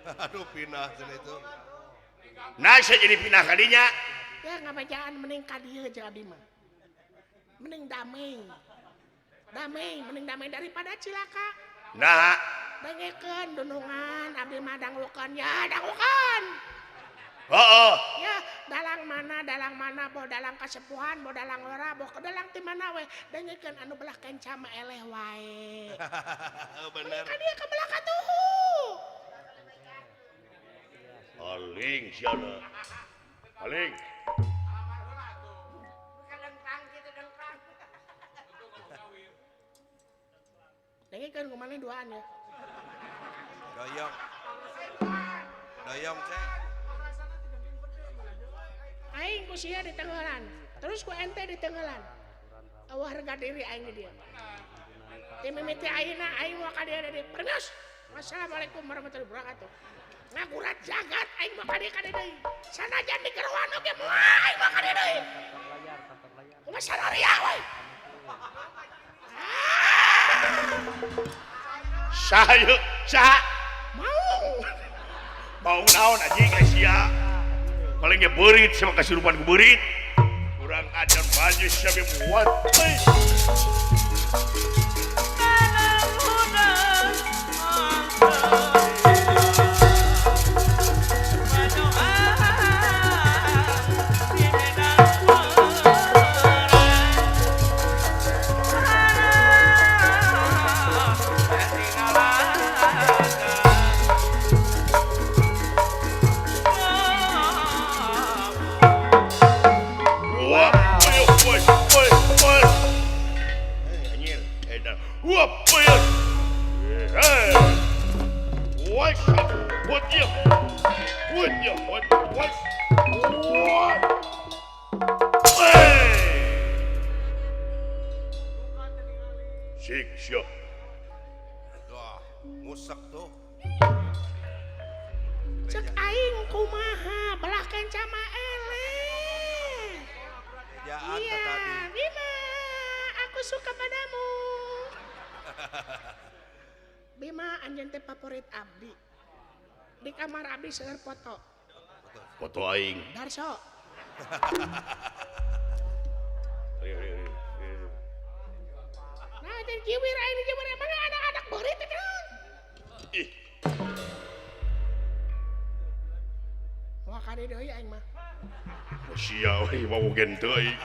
Aduh, pindah cenah itu. Nah, saya jadi pindah kadinya. Ya ngabajaan mending ka dieu jeung abdi mah. Mending damai. Damai, mending damai daripada cilaka. Nah, dengekeun dunungan abdi mah dangukeun ya, dangukeun. Heeh. Ya, dalang mana, boh dalang kasepuhan, boh dalang ora, boh ke dalang ti mana we, dengekeun anu belah kenca mah eleh wae. Bener. Ka dieu ka belah katuhu. Aling siana. Aling. Dengekeun kumaha duaan ya. Doyong. Doyong cek. Aing ku sia di tenggelan, terus ku ente di tenggelan. Eueuh harga diri aing di dieu. Ti mimiti ayeuna aing moal ka dieu deui. Permios. Wassalamualaikum warahmatullahi wabarakatuh. Ngagurat jagat aing mah ka dieu deui. Sanajan di geroan oge moal aing mah ka dieu deui. Kumaha sanaria we. Saha yeuh? Saha? Mau. Mau naon anjing sia? Paling ge beurit sama kasurupan ku beurit. Kurang ajar baju siapa muat. Wah, ngusak tuh. Cek aing kumaha belah kenca mah eleh. Ejaan iya, tadi. Bima, aku suka padamu. Bima anjeun teh favorit abdi. Di kamar abdi seueur foto. Foto aing. Darso. Nah, dan jiwir aing jiwir mana anak-anak beurit teh naon? Ih. Wah, kade deui aing mah. Sia we mau gen teu aing.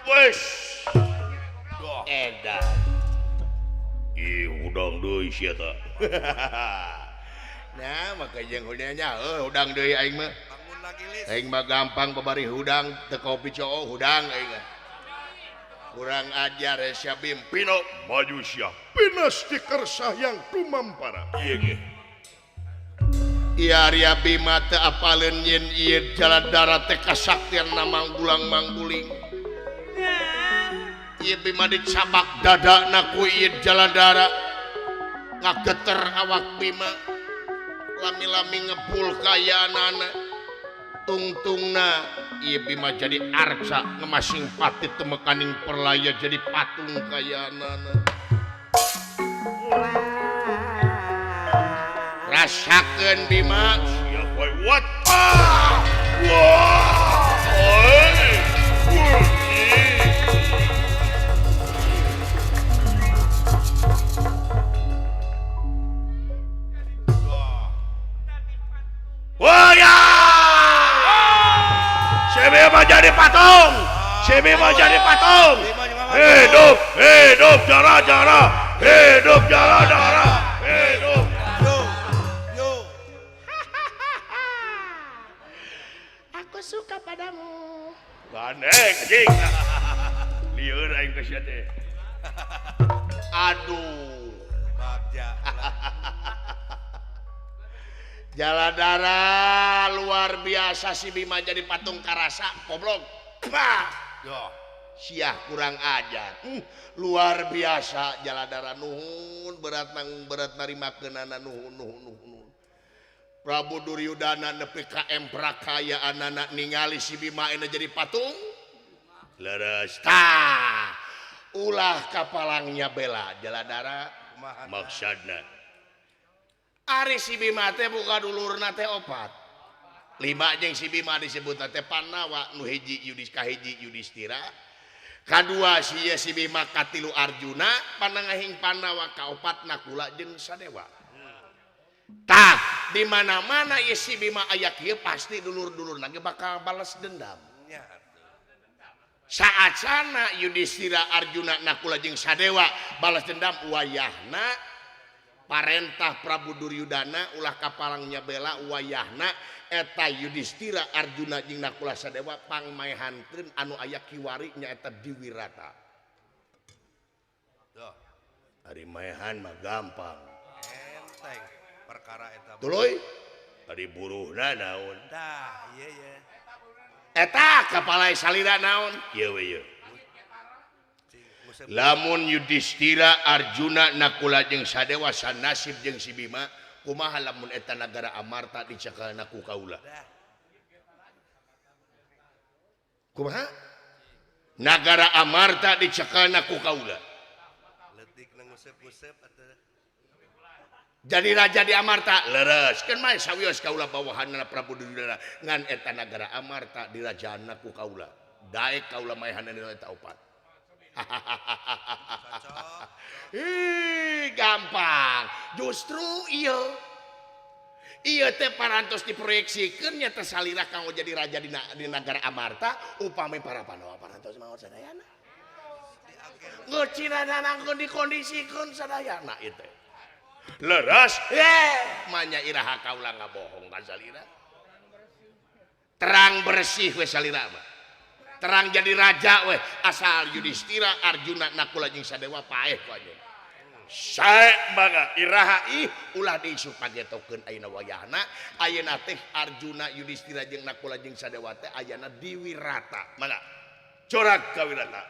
Wes. Edan. Ih, udang deui sia ta. Nah, maka jeung hudangnya heuh hudang deui aing mah. Bangun lagi lis. Aing mah gampang babari hudang teu kopi coo hudang aing mah. Kurang ajar sia Bim. Pino maju sia. Pinasti kersah yang tumampara. Ieu ge. Iya Arya Bima teu apaleun yen ieu jalan darat teh kasaktian manggulang mangguling. Ieu Bima dicabak dadana ku ieu jalan darat. Ngageter awak Bima. Lami-lami ngepul kayaanana. Tungtungna ieu Bima jadi arca ngemasing pati temekaning perlaya jadi patung kayaanana. Rasakeun Bima. Sia we what? Ah! Wah! Oi! Wah ya! Si Bima jadi patung. Si Bima jadi patung. Hidup, hidup jara-jara. Hidup jara-jara. Hidup. Yo. Aku suka padamu. Gandeng anjing. Lieur aing ka sia teh. Aduh. Bagja. Jaladara luar biasa si Bima jadi patung karasa goblok. Bah. Yo. Siah kurang ajar. Luar biasa Jaladara nuhun berat nang berat narimakeunana nuhun nuhun nuhun. Prabu Duryudana nepi ka emprakayaanana ningali si Bima ena jadi patung. Leres. Tah. Ulah kapalangnya bela Jaladara maksudna. Ari si Bima teh boga dulurna teh opat. Lima jeung si Bima disebut teh Pandawa nu hiji Yudis kahiji Yudhistira. Kadua si si Bima katilu Arjuna, panangahing Pandawa kaopat Nakula jeung Sadewa. Tah, di mana-mana ieu si Bima aya kieu pasti dulur-dulurna ge bakal balas dendam. Saat sana Yudhistira Arjuna Nakula jeung Sadewa balas dendam wayahna parentah Prabu Duryudana ulah kapalangnya bela wayahna eta Yudhistira Arjuna jeung Nakula Sadewa pangmaehankeun anu aya kiwari nyaeta Diwirata. Ari maehan mah gampang. Enteng perkara eta. Tuluy ari buruhna naon? Tah, ieu ye. Eta kapalai salira naon? Ieu we ieu. Lamun Yudhistira Arjuna Nakula jeung Sadewa sanasib jeung si Bima kumaha lamun eta nagara Amarta dicekelna ku kaula? Kumaha? Nagara Amarta dicekelna ku kaula. Leutik na nguseup-nguseup atuh. Jadi raja di Amarta leres kan mah sawios kaula bawahanna Prabu Duryudana ngan eta nagara Amarta dirajaanna ku kaula. Daek kaula maehanna eta opat. Ih, gampang. Justru ieu ieu teh parantos diproyeksikeun nya teh salira kanggo jadi raja di nagara Amarta upami para Pandawa parantos maot sadayana. Ngeucinanangkeun dikondisikeun sadayana ieu teh. Leres, manya iraha kaula ngabohong ka salira. Terang bersih we salira mah. Terang jadi raja weh asal Yudhistira Arjuna Nakula jeung Sadewa paeh ku anjeun. Sae mangga iraha ih ulah diisuk pagetokeun ayeuna wayahna ayeuna teh Arjuna Yudhistira jeung Nakula jeung Sadewa teh ayana di Wirata. Mangga corak ka Wirata.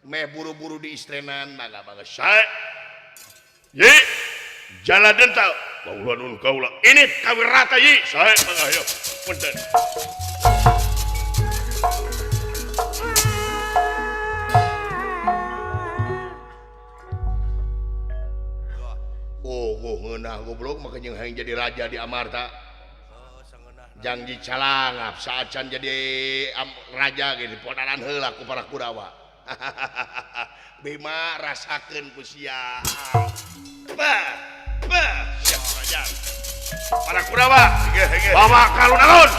Meh buru-buru di istrenan mangga mangga sae. Ye jalan dental kaula nun kaula ini ka Wirata ye sae mangga yo. Punten. Oh, ngeunah goblok maka jeung hayang jadi raja di Amarta. Jang dicalangap saacan jadi raja ge dipodaran heula ku para Kurawa. Bima rasakeun ku sia. Bah, bah, siap raja. Para Kurawa, bawa ka alun-alun.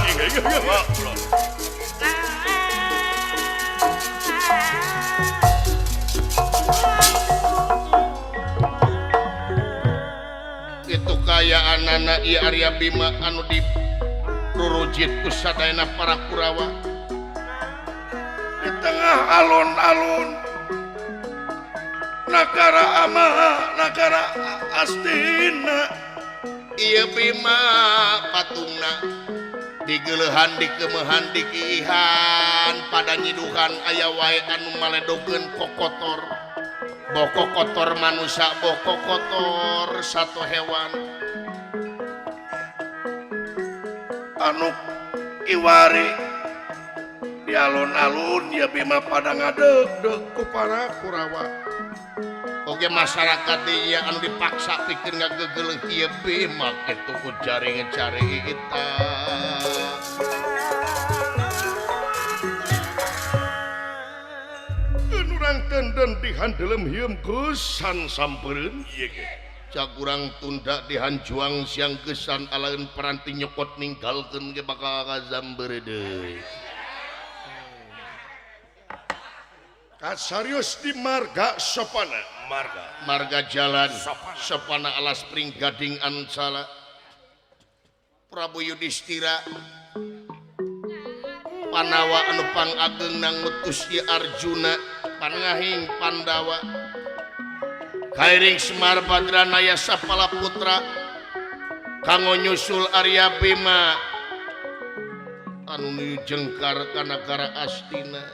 Itu kayaanana ieu Arya Bima anu dirurujit ku sadayana para Kurawa. Di tengah alun-alun nagara Amaha, nagara Astina. Ieu Bima patungna digeuleuhan dikemehan dikiihan pada nyiduhan aya wae anu maledogeun kokotor. Boko kotor manusia, boko kotor satu hewan. Anu kiwari di alun-alun ya Bima pada ngadeg-deg ku para Kurawa. Oge masyarakat ieu anu dipaksa pikeun ngagegeleuh ieu Bima kitu ku jaring carita. Urang tenden dihandelem hieum geusan sampereun ieu ge. Cak urang tunda dihanjuang siang geusan alaeun peranti nyokot ninggalkeun ge bakal kazambeure deui. Kasarius di marga Sopana. Marga. Marga jalan Sopana, Sopana alas pring gading ancala. Prabu Yudhistira Panawa anu pangageng nangutus ieu Arjuna panangahing Pandawa. Kairing Semar Badranaya Sapala Putra kanggo nyusul Arya Bima anu nuju jengkar ka nagara Astina.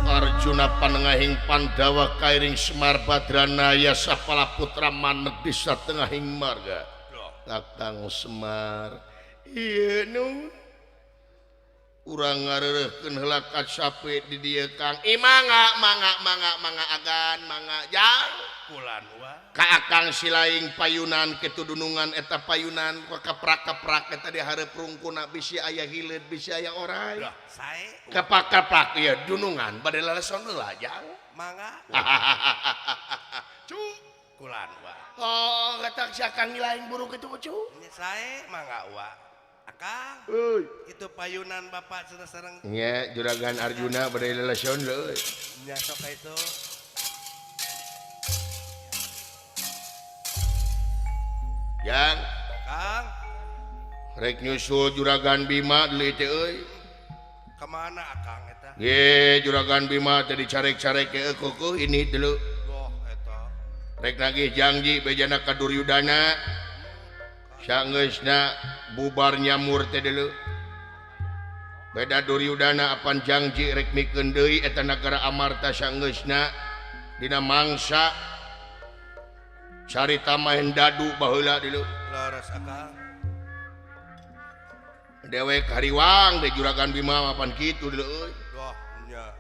Arjuna panengahing Pandawa kairing Semar Badranaya Sapala Putra maneg di satengahing marga. Kakang Semar, ieu nu Urang ngareureurkeun heula ka sape di dieu Kang. Ih mangga mangga mangga mangga agan mangga jang. Kulan wa. Ka akang silaing payunan kitu dunungan eta payunan kaprak-kaprak eta di hareup rungkuna bisi aya hileud bisi aya oray. Sae. Kapak-kaprak ieu dunungan bade laleson heula jang. Mangga. Cu. Kulan wa. Oh, kata si akang lain buruk itu cu. Nya sae mangga wa. Akang. Euy. Itu payunan bapak sareng Nya juragan Arjuna bade laleson leuy. Nya sok itu. Jang. Kang. Rek nyusul juragan Bima deui teh euy. Kemana akang eta? Ye, juragan Bima teh dicarek-carek ke kuku ini dulu. Goh eta. Rek nagih janji bejana ka Duryudana. Sanggeusna bubar nyamur teh deuleu. Beda Duryudana apan janji rek mikeun deui eta nagara Amarta sanggeusna dina mangsa carita main dadu baheula deuleu. Leres akang. Dewek hariwang deh juragan Bima apan kitu deuleu euy. Goh nya.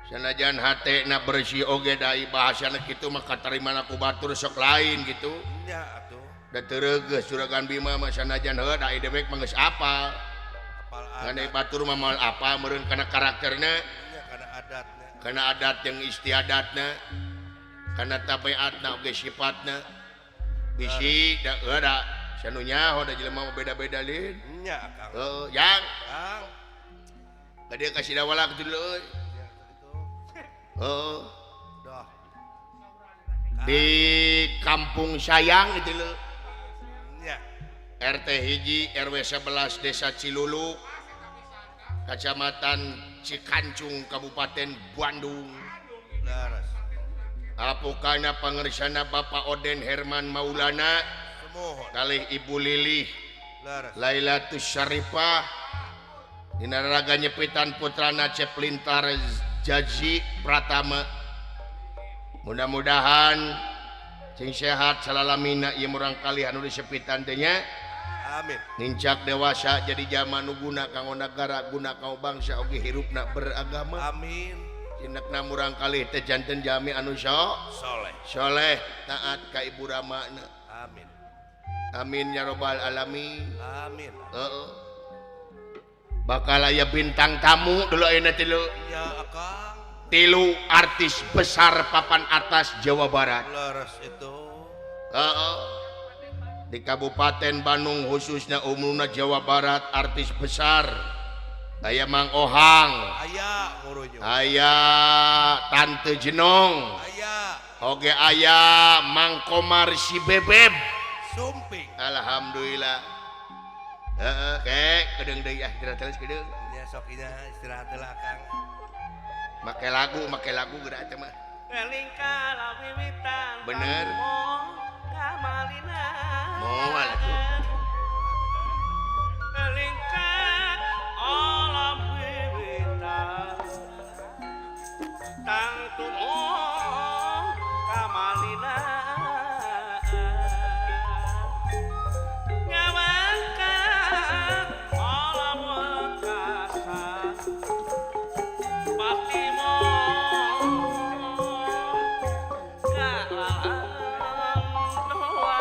Sanajan hatena bersih oge dai bahasana kitu mah katarimana ku batur sok lain gitu. Nya atuh. Da teu reugeus juragan Bima mah sanajan heuh da dewek mah geus apal. Apal Ngan adat. batur mah moal apal meureun kana karakterna, Nya kana adatna. kana adat jeung istiadatna, kana tabiatna oge sifatna. Bisi da heuh da sanu nyaho da jelema mah beda-beda lin. Nya akang. Heuh, jang. Kang. Ka dieu ka Sidawala kitu deuleu euy. Nya kitu. Heuh. Dah. Di Kampung Sayang itu lho. Nya. RT hiji RW 11 Desa Ciluluk, Kecamatan Cikancung, Kabupaten Bandung. Leres. Apukana pangersana Bapak Oden Herman Maulana Sumuhun. kalih Ibu Lilih Leres. Lailatus Syarifah dina raga nyepitan putrana Ceplintar Jaji Pratama. Mudah-mudahan sing sehat salalamina ieu murang kali anu disepitan teh nya. Amin. Nincak dewasa jadi zaman nu guna kanggo nagara, guna kanggo bangsa oge hirupna beragama. Amin. Cinekna murang kali teh janten jami anu Soleh. soleh taat ka ibu ramana. Amin. Amin ya robbal alamin. Amin. Heeh. Bakal aya bintang tamu dulu ayeuna tilu. Ya akang. Tilu artis besar papan atas Jawa Barat. Leres itu. Heeh. Di Kabupaten Bandung khususnya umumna Jawa Barat artis besar. Aya Mang Ohang, Aya ngurunyu. aya Tante Jenong, Aya oge aya Mang Komar si Bebeb. Sumping. Alhamdulillah. Heeh, kek kedeung deui ah istirahat heula kedeung. Nya sok nya istirahat heula akang. Make lagu geura teh mah. Eling kalawiwitan. Bener. Kamalina. Moal atuh. Eling ka alam wiwitan. Tangtumo kamalina. Nyawangka alam wekasa. Pasti mo ka alam doa.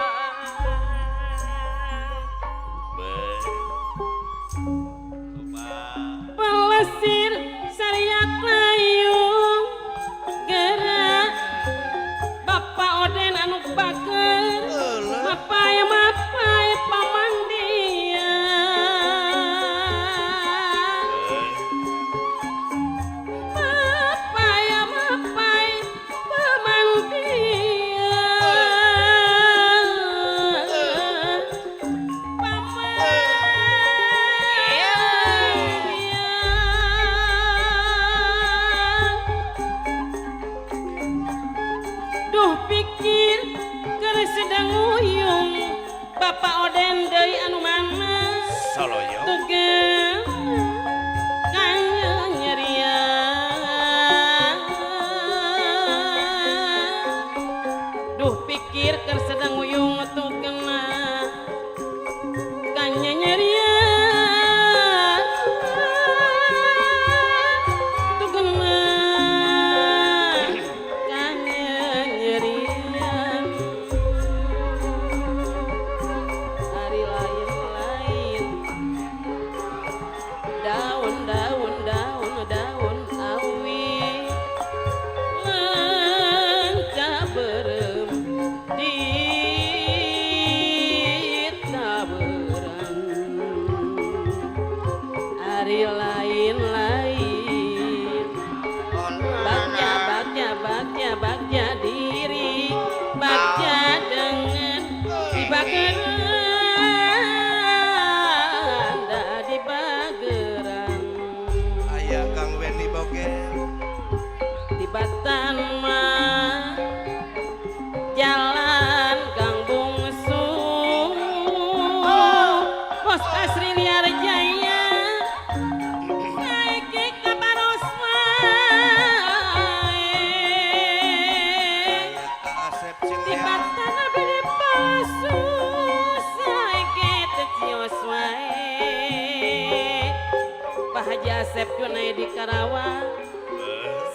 kenai di Karawang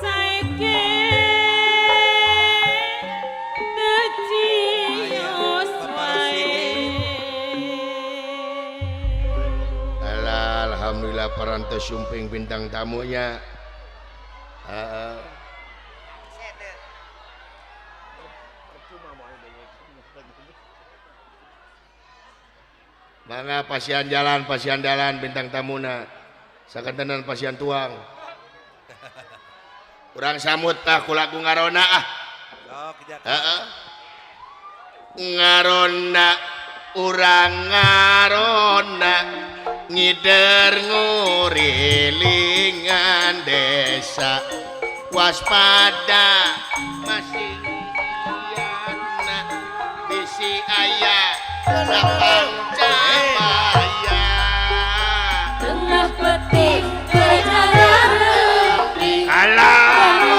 saiki teu cios wae. Alah, alhamdulillah parantos sumping bintang tamunya. Heeh. Mangga pasian jalan bintang tamuna. Sakantenan pasian tuang. Urang samut tah ku lagu ngarona ah. Heeh. Ngarona urang ngarona ngider ngurilingan desa waspada masih liana bisi aya lapang cabaya tengah peting berjalan rempling alah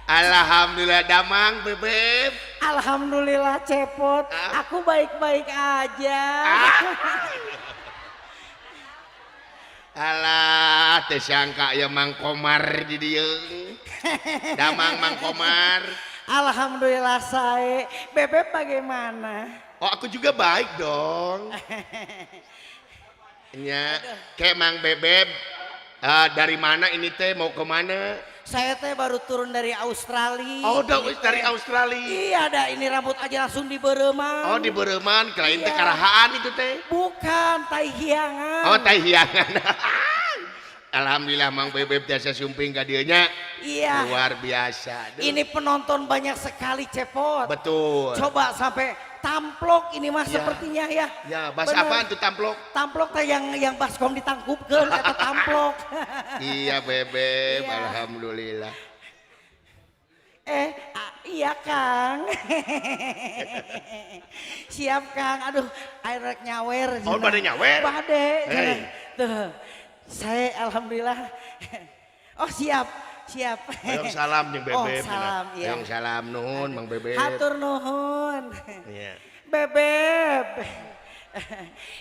Alhamdulillah damang bebeb. Alhamdulillah cepot. Aku baik-baik aja. Alah, teu sangka ya Mang Komar di dieu. Damang Mang Komar. Alhamdulillah sae. Bebeb bagaimana? Oh, aku juga baik dong. Nya, kayak Mang Bebeb dari mana ini teh mau ke mana? Saya teh baru turun dari Australia. Oh, dari Australia. Iya, ada ini rambut aja langsung dibereman. Oh, dibereman, kirain teh karahaan itu teh. Bukan, tai hiangan. Oh, tai hiangan. Alhamdulillah Mang Bebeb tiasa sumping ka dieu nya. Iya. Luar biasa. Duh. Ini penonton banyak sekali cepot. Betul. Coba sampai tamplok ini mah ya. Sepertinya ya. Ya, bahasa apaan tuh tamplok? Tamplok teh yang baskom ditangkupkeun eta tamplok. Iya, Bebeb, iya. Alhamdulillah. Iya Kang. Siap Kang. Aduh, air rek nyawer. Oh, bade nyawer? Bade. Hey. Tuh. Saya alhamdulillah. Oh, siap. Siap. Hoyong salam jeung Bebeb. Oh, salam, iya. Hoyong salam nuhun Mang Bebeb. Hatur nuhun. Iya. Bebeb.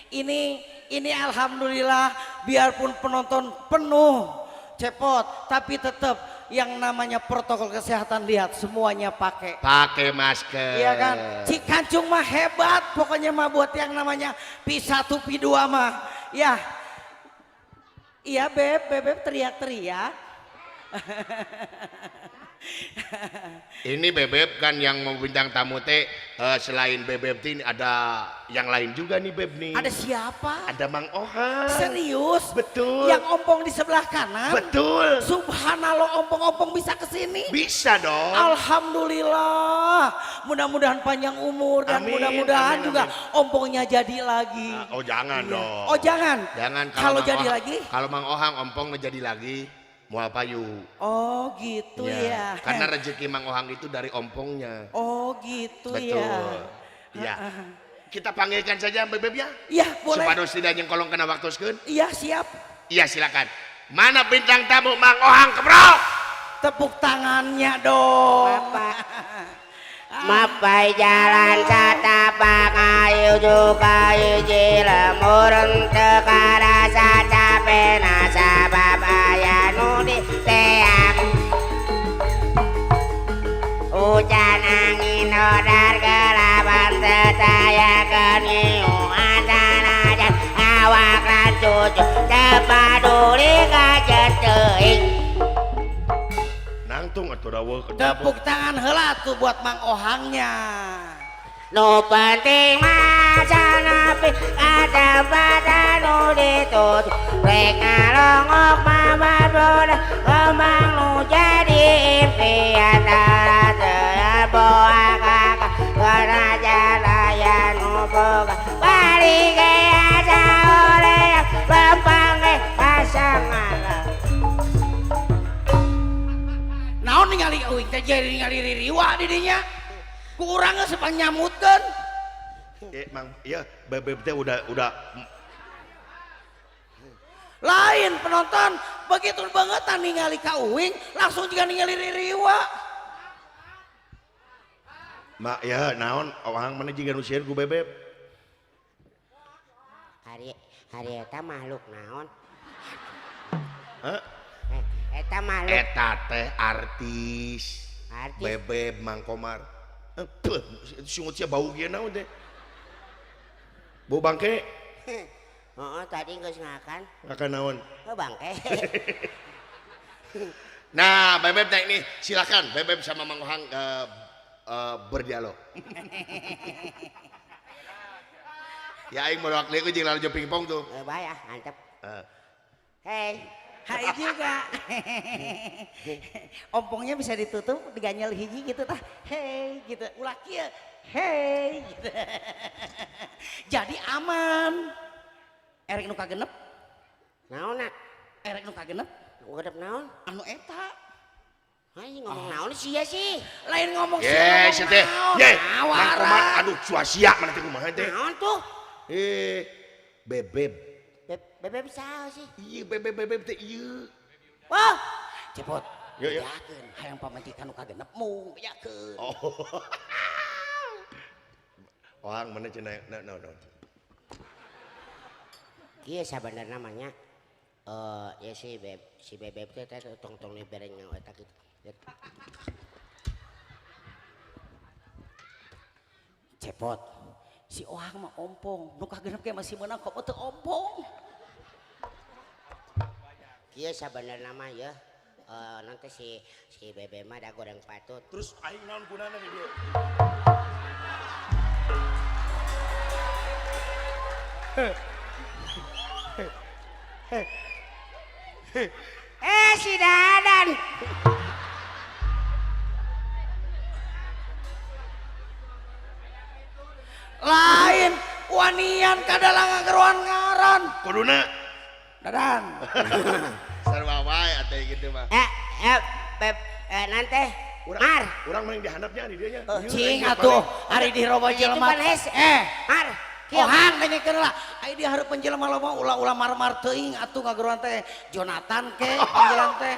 Ini alhamdulillah biarpun penonton penuh cepot tapi tetap yang namanya protokol kesehatan lihat semuanya pakai. Pakai masker. Iya kan? Cikancung mah hebat pokoknya mah buat yang namanya P1 P2 mah. Ya. Iya Beb, Bebeb teriak-teriak. Ini Bebeb kan yang mau bintang tamu teh selain Bebeb ini ada yang lain juga nih Beb nih. Ada siapa? Ada Mang Ohan. Serius? Betul. Yang ompong di sebelah kanan? Betul. Subhanallah, ompong-ompong bisa kesini? Bisa dong. Alhamdulillah. Mudah-mudahan panjang umur dan mudah-mudahan juga amin. Ompongnya jadi lagi. Oh jangan iya. Dong. Oh jangan. Jangan. Kalau jadi lagi? Kalau Mang Ohang ompongnya jadi lagi. Moal payu. Oh gitu ya. Karena rezeki Mang Ohang itu dari ompongnya. Oh gitu. Betul. Ya. Iya. Kita panggilkan saja Bebeb ya. Iya boleh. Supados tidak nyengkolong kena waktu sekeun. Iya siap. Iya silakan. Mana bintang tamu Mang Ohang kebrok? Tepuk tangannya dong. Bapak. Mapai jalan satapak ayu juga hiji lemur teu karasa capena sabab aya nu diteang. Hujan angin hodar gelapan teu tayakeun ngiuan sanajan awak lancu lucu teu paduli ka teuing. Nangtung atuh daweuh. Tepuk tangan heula tuh buat Mang Ohangnya. Nu penting mah sanapi ka tempat anu dituju rek ngalongok mah bodas kembang nu jadi impian teu boa kakak kana jalaya nu boga bari ge asa oleh lempang ge pasangan. Naon ningali euing teh jadi ningali ririwa di dinya. Ku urang geus panyamutkeun. Mang, iya bebeb teh udah lain penonton begitu bangetan ningali ka uing langsung juga ningali ririwa. Mak ya naon orang mana jiga nu sieun ku bebeb. Hari hari eta makhluk naon? Hah? Eta makhluk. Eta teh artis. Artis. Bebeb Mang Komar. Sungut sia bau kieu naon teh? Bau bangke? Heeh, tadi geus ngakan. Ngakan naon? Oh, bangke. Nah, Bebeb teh ini silakan Bebeb sama Mang Ohang berdialog. Ya aing mau deui jeung lalajo pingpong tuh. Bae ah, mantep. Hey. Hai juga. Ompongnya bisa ditutup, diganyel hiji gitu tah. Hey gitu. Ulah kieu. Hey gitu. Jadi aman. Erek nu kagenep. Naonna? Erek nu kagenep. Nu genep naon? Anu eta. Hai ngomong naon sia sih? Lain ngomong sia ngomong naon. Ye, Mang Komar aduh cuasia mana teh kumaha teh? Naon tuh? Bebeb. Bebeb saha sih? Iya bebeb bebeb teh ieu. Wah, cepot. Yo yo. Bejakeun hayang pamajikan nu kagenep mung bejakeun. Oh. Orang mana cenah naon naon. Kieu sabenerna mah nya. Ya si bebeb teh tong-tong dibere nyawa eta kitu. Cepot. Si Ohang mah ompong, nu kagenep ge masih meunang kok teu ompong. Kieu sabenerna mah ya, nanti si bebeb mah da goreng patut. Terus aing naon gunana di dieu? Si Dadan. Lain wanian kadalang ngageroan ngaran. Kuduna Dadan. Sarua wae atuh kitu mah. Beb, nanti Mar. Urang mah yang dihandapnya di dieu nya. Cing atuh ari diroba jelema. Mar. Ohang dengekeun lah. Ai di hareupeun jelema loba ulah-ulah mar-mar teuing atuh ngageroan teh Jonathan ke panggilan teh.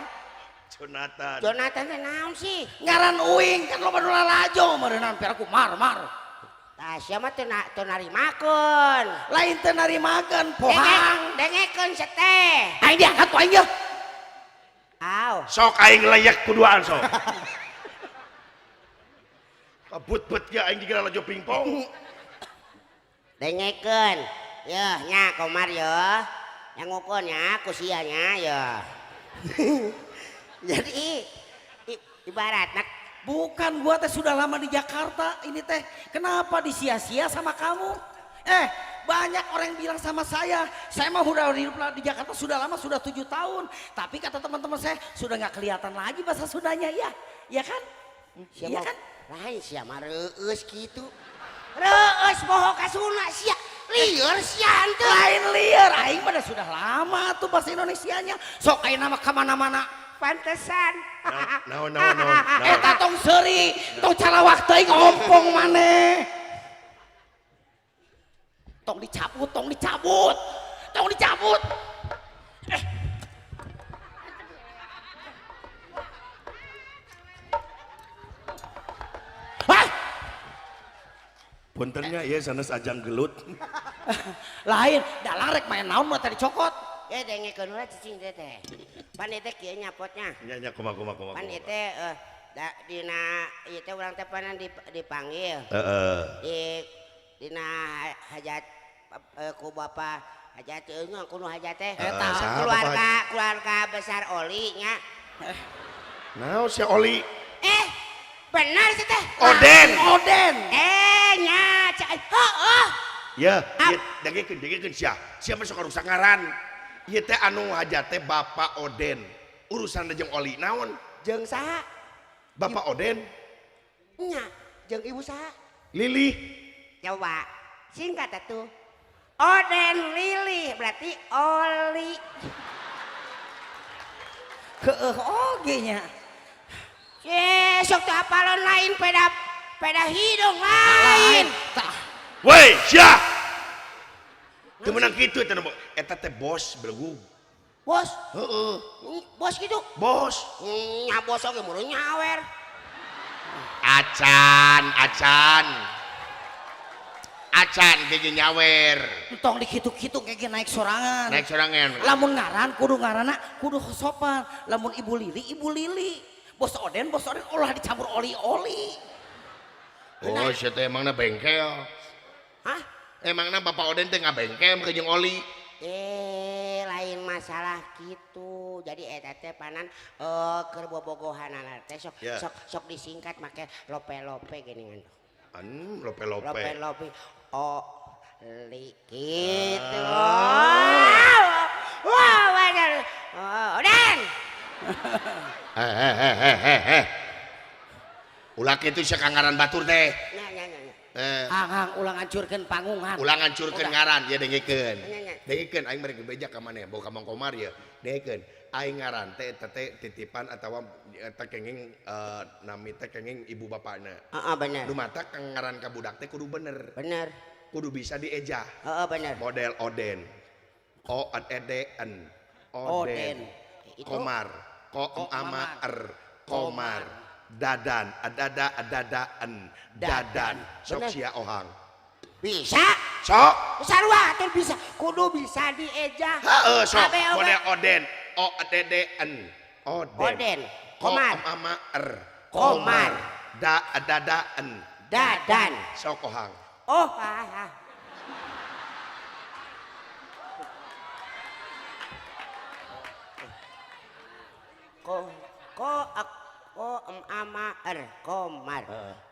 Jonathan. Jonathan teh naon sih? Ngaran uing kan loba nu lalajo meureunnan piraku mar-mar. Tah sia mah teu narimakeun. Lain teu narimakeun pohang. Dengekeun seteh. Aing diangkat ku aing yeuh. Aw. Sok aing layak kuduaan sok. Kabut-but ge aing dikira lalajo pingpong. Dengekeun. Yeuh nya Komar yeuh. Yang ngukur nya ku sia nya yeuh. Jadi ibaratna bukan gua teh sudah lama di Jakarta ini teh. Kenapa disia-sia sama kamu? Banyak orang yang bilang sama saya mah udah hidup di Jakarta sudah lama, sudah 7 tahun. Tapi kata teman-teman saya sudah nggak kelihatan lagi bahasa Sundanya, ya, ya kan? Iya kan? Lain sia mah reueus kitu. Reueus moho ka Sunda sia. Lieur sia henteu. Lain lieur, aing mah sudah lama tuh bahasa Indonesianya. Sok aing nama ka mana-mana. Pantesan. Naon naon naon. Eta tong seuri, tong calawak teuing ompong maneh. Tong dicabut, tong dicabut. Tong dicabut. Hah? Puntennya ieu sanes ajang gelut. Lain, dalang rek main naon mah tadi cokot. Ya dengekeun heula cicing teh teh. Pan ieu teh kieu nyapotnya. Nya nya kumaha kumaha kumaha. Pan ieu teh dina ieu teh urang teh panan dipanggil. Heeh. Di dina hajat ku Bapak Hajat teu eungeung kudu hajat teh. Eta. Keluarga keluarga besar Oli nya. Naon si Oli? Eh, benar sih teh. Oden. Oden. Eh, nya, cai. Heeh. Ya, ieu dengekeun dengekeun sia. Sia mah sok rusak ngaran. Ieu teh anu hajat teh Bapak Oden. Urusan jeung Oli naon? Jeung saha? Bapak Oden. Nya, jeung ibu saha? Lili. Coba singkat atuh. Oden Lili berarti Oli. Keeh oge nya. Eh, sok teu apalon lain peda peda hidung lain. Tah. Woi, sia. Teu meunang kitu eta eta teh bos belegug. Bos, Heeh, bos gitu. bos. Nya bos oge meureun nyawer. Acan, acan. Acan gigi nyawer. Entong dikitu-kitu kayak naik sorangan. Naik sorangan. Lamun ngaran kudu ngaranna kudu sopan. Lamun Ibu Lili, Ibu Lili. Bos Oden, Bos Oden ulah dicampur oli-oli. Oh, sia teh emangna bengkel. Hah? Emangna Bapak Oden teh ngabengkel make jeung oli. Eh, lain masalah gitu. Jadi eta teh panan keur bobogohanana teh sok Ya. sok sok disingkat make lope-lope geuningan. Anu lope-lope. Lope-lope o li gitu. Wah, wah, bener. Oh, Oden. Eh eh eh eh eh eh. Ulah kitu sia ka ngaran batur teh. Nya nya nya nya. Eh, Hang-hang ulah ngancurkeun panggungan. ulah ngancurkeun ngaran ya dengekeun. Nya, nya. Dengekeun aing mereka beja ka maneh bawa ka Mang Komar ya. Dengekeun aing ngaran teh eta teh titipan atawa eta kenging nami teh kenging ibu bapakna. Heeh, bener. Nu mata ngaran ka budak teh kudu bener. Bener. Kudu bisa dieja. Heeh, bener. Model Oden. O N E D N. Oden. Oden. Itu- Komar. Ko M A M R. Komar. Dadan, adada adadaan, dadan. Sok Bener. sia ohang. Bisa. Sok. Sarua atuh bisa. Kudu bisa dieja. Heeh, sok. Abe, oge. Model Oden. O D D N. Oden. Oden. Ko Komar. M A M R. Komar. Da adadaan. Dadan. Sok ohang. Oh, ah, ah. Ko ko ak ko em ama er komar.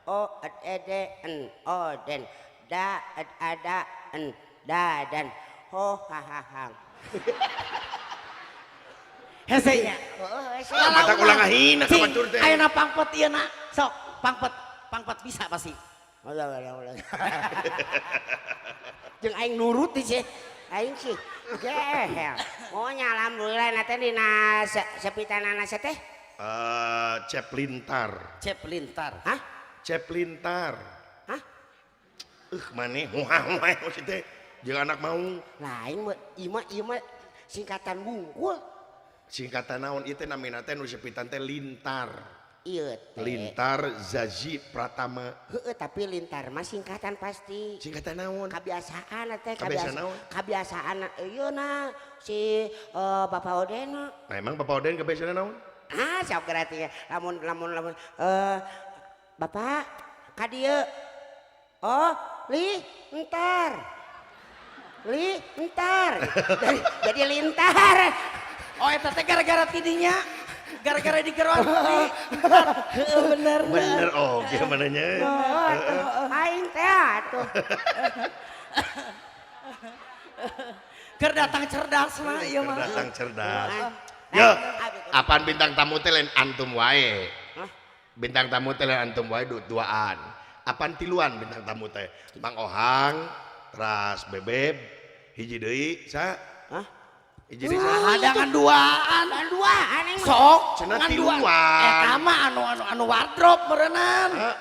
O ed e d n oden. Da ed ada n dadan. Ho ha ha hang. Hese nya. Heeh, hese. Mata ulah ngahina ka Cing, batur teh. ayeuna pangpet ieu na. Sok, pangpet, pangpet bisa pasti. Ulah ulah ulah. Jeung aing nurut sih. Aing sih. Gehel. Oh nya alhamdulillah na teh dina sepitanana teh. Cep Lintar. Cep Lintar. Hah? Cep Lintar. Hah? Maneh wah wah si teh jeung anak mau. Lain mah ieu mah ieu mah singkatan wungkul. Singkatan naon ieu teh namina teh nu sepitan teh Lintar. Ieu teh. Lintar Zazi Pratama. Heeh, tapi lintar mah singkatan pasti. Singkatan naon? Kebiasaan teh Kebiasaan naon? Kebiasaan ieu na si Bapak Oden. Nah emang Bapak Oden kebiasaan naon? Ah, sok berarti ya. Lamun lamun lamun Bapak ka dieu. Oh, li entar. Li entar. Jadi lintar. Oh, eta teh gara-gara tidinya. Gara-gara digeroan li. Heeh, bener. Bener oge mananya. Oh, aing teh atuh. Keur datang cerdas mah ieu mah. Datang cerdas. Ah, Ya, ah, apaan bintang tamu teh lain antum wae. Hah? Bintang tamu teh lain antum wae duaan. Apaan tiluan bintang tamu teh? Mang Ohang, teras Bebeb, hiji deui sa? Hah? Hiji deui sa? Ada ngan duaan. Ngan duaan aing mah. Sok, Cenah ngan duaan. tiluan. Eta mah anu anu anu wardrobe meureunan. Hah?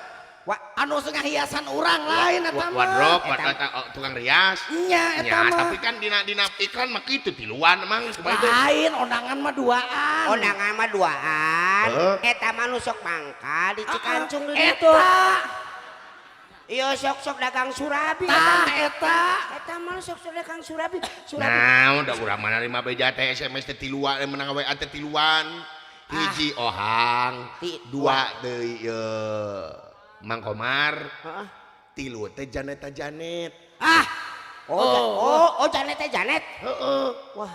Anu setengah hiasan urang lain eta mah. Wardrobe, Eta- wardrobe, tukang rias. Nya eta Ya, mah. tapi kan dina dina iklan mah kitu tiluan emang kumaha teh? Lain ondangan mah duaan. Ondangan mah duaan. Heeh. Eta mah nu sok mangkal di Cikancung di Eta. ditu. Iya sok-sok dagang surabi. Tah eta. Eta mah sok-sok dagang surabi. Surabi. Nah, udah urang mana lima beja teh SMS teh tiluan, menang WA teh tiluan. Hiji Ohang, dua deui Mang Komar, Heeh. tilu teh Janeta Janet. Ah, Oh, Janet teh Janet. Heeh. Wah,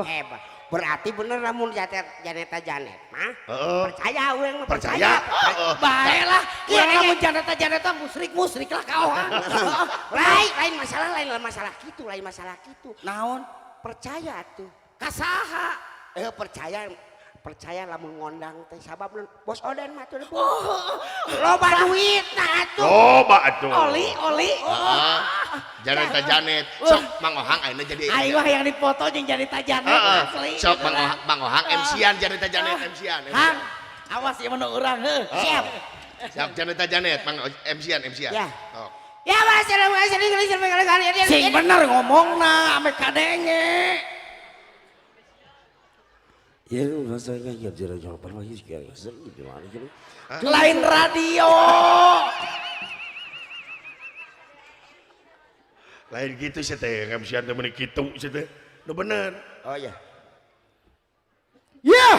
hebat. Berarti bener lamun Janeta Janet mah. Percaya urang mah percaya. Bae lah. Urang lamun Janeta Janeta musrik-musrik lah ka orang. Lain masalah lain masalah kitu, lain masalah kitu. Naon? Percaya tuh. Ka saha? Percaya lamun ngondang teh sabab bos Oden mah tuh. Loba duit nah atuh. Loba atuh. Oli. Heeh. Janeta Janet. Sok Mang Ohang ayeuna jadi. Aing mah yang dipoto jeung Janeta Janet asli. Sok Mang Ohang MC-an Janeta Janet MC-an. Hang, awas ieu mah urang heuh. Siap. Siap Janeta Janet Mang MC-an MC-an. Ya. Sok. Ya Mas, sing bener ngomongna ame kadenge. Ya, lain radio. Lain gitu sih teh, MC-an teh meuni kitu sih teh. Nu bener. Oh iya. Ya.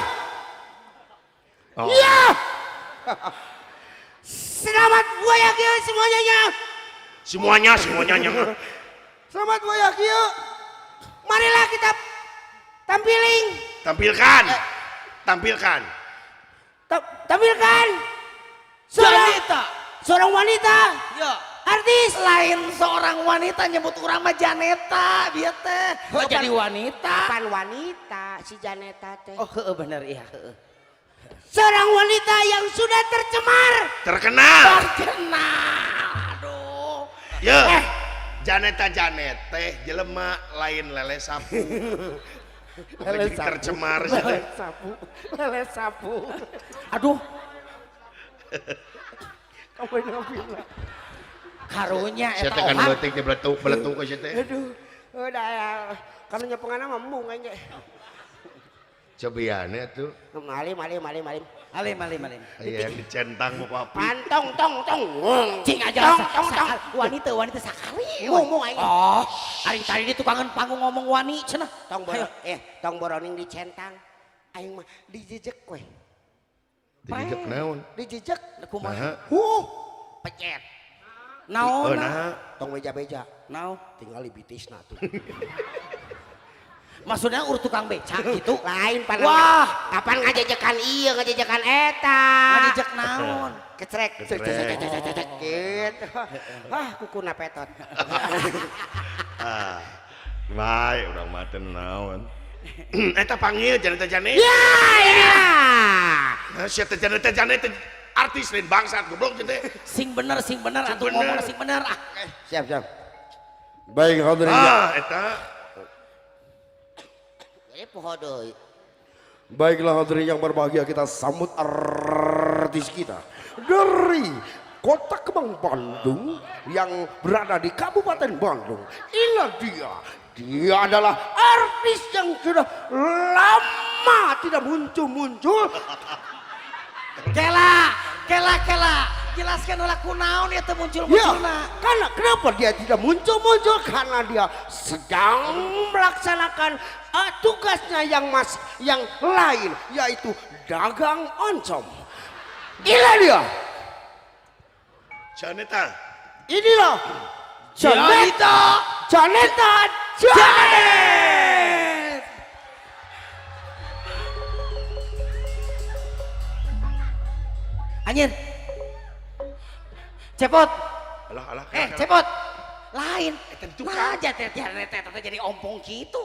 Oh. Ya. Selamat buaya kieu semuanya nya. Semuanya nya. Selamat buaya kieu. Marilah kita tampiling. Tampilkan. Tampilkan. Tampilkan. Janeta. Seorang wanita. Ya. Artis. Lain seorang wanita nyebut urang mah Janeta bieu teh. Oh, jadi wanita. Bukan wanita si Janeta teh. Oh, heeh bener iya, heeh. Seorang wanita yang sudah tercemar. Terkenal. Terkenal. Aduh. Ya. Janeta Janet teh jelema lain lele sapu. Lele sapu. Tercemar lele sapu. Lele sapu. Aduh. Kamu bilang. Karunya eta eta kan leutik teh beletuk sia teh. Aduh. Udah kana nyepengan mah embung aing ge. Cobiane atuh. Malim. Alim. Aya yang dicentang ku papi. Pantong tong tong. Cing aja tong tong. Wanita sakali. Ngomong aing. Oh, ari tadi di tukangan panggung ngomong wani cenah. Tong boro tong boroning dicentang. Aing mah dijejek we. Dijejek naon? Dijejek kumaha? Huh, pecet. Naon? Tong beja-beja. Naon? Tinggal di bitisna tuh. Maksudnya ur tukang becak gitu? Lain pan. Wah, kapan ngajejekan ieu, ngajejekan eta. Ngajejek naon? Kecrek. Gitu. Wah, kukuna petot. Ah. Bae urang mah teu naon. Eta panggil Janeta Janet. Ya, ya. Nah, sia teh Janeta Janet artis lain bangsat goblok teh. Sing bener atuh ngomong sing bener ah. Siap. Baik hadirin. Ah, eta. Jadi poho deui. Baiklah hadirin yang berbahagia, kita sambut artis kita dari Kota Kemang Bandung yang berada di Kabupaten Bandung. Inilah dia. Dia adalah artis yang sudah lama tidak muncul-muncul. Kela. Jelaskan ulah kunaon dia teu muncul-munculna. Ya, karena kenapa dia tidak muncul-muncul? Karena dia sedang melaksanakan tugasnya yang lain, yaitu dagang oncom. Inilah dia. Janeta. Inilah Janeta. Janeta Janet. Anjir. Cepot. Alah. Cepot. Lain. Eta di tukang. Nah, Janet eta jadi ompong kitu.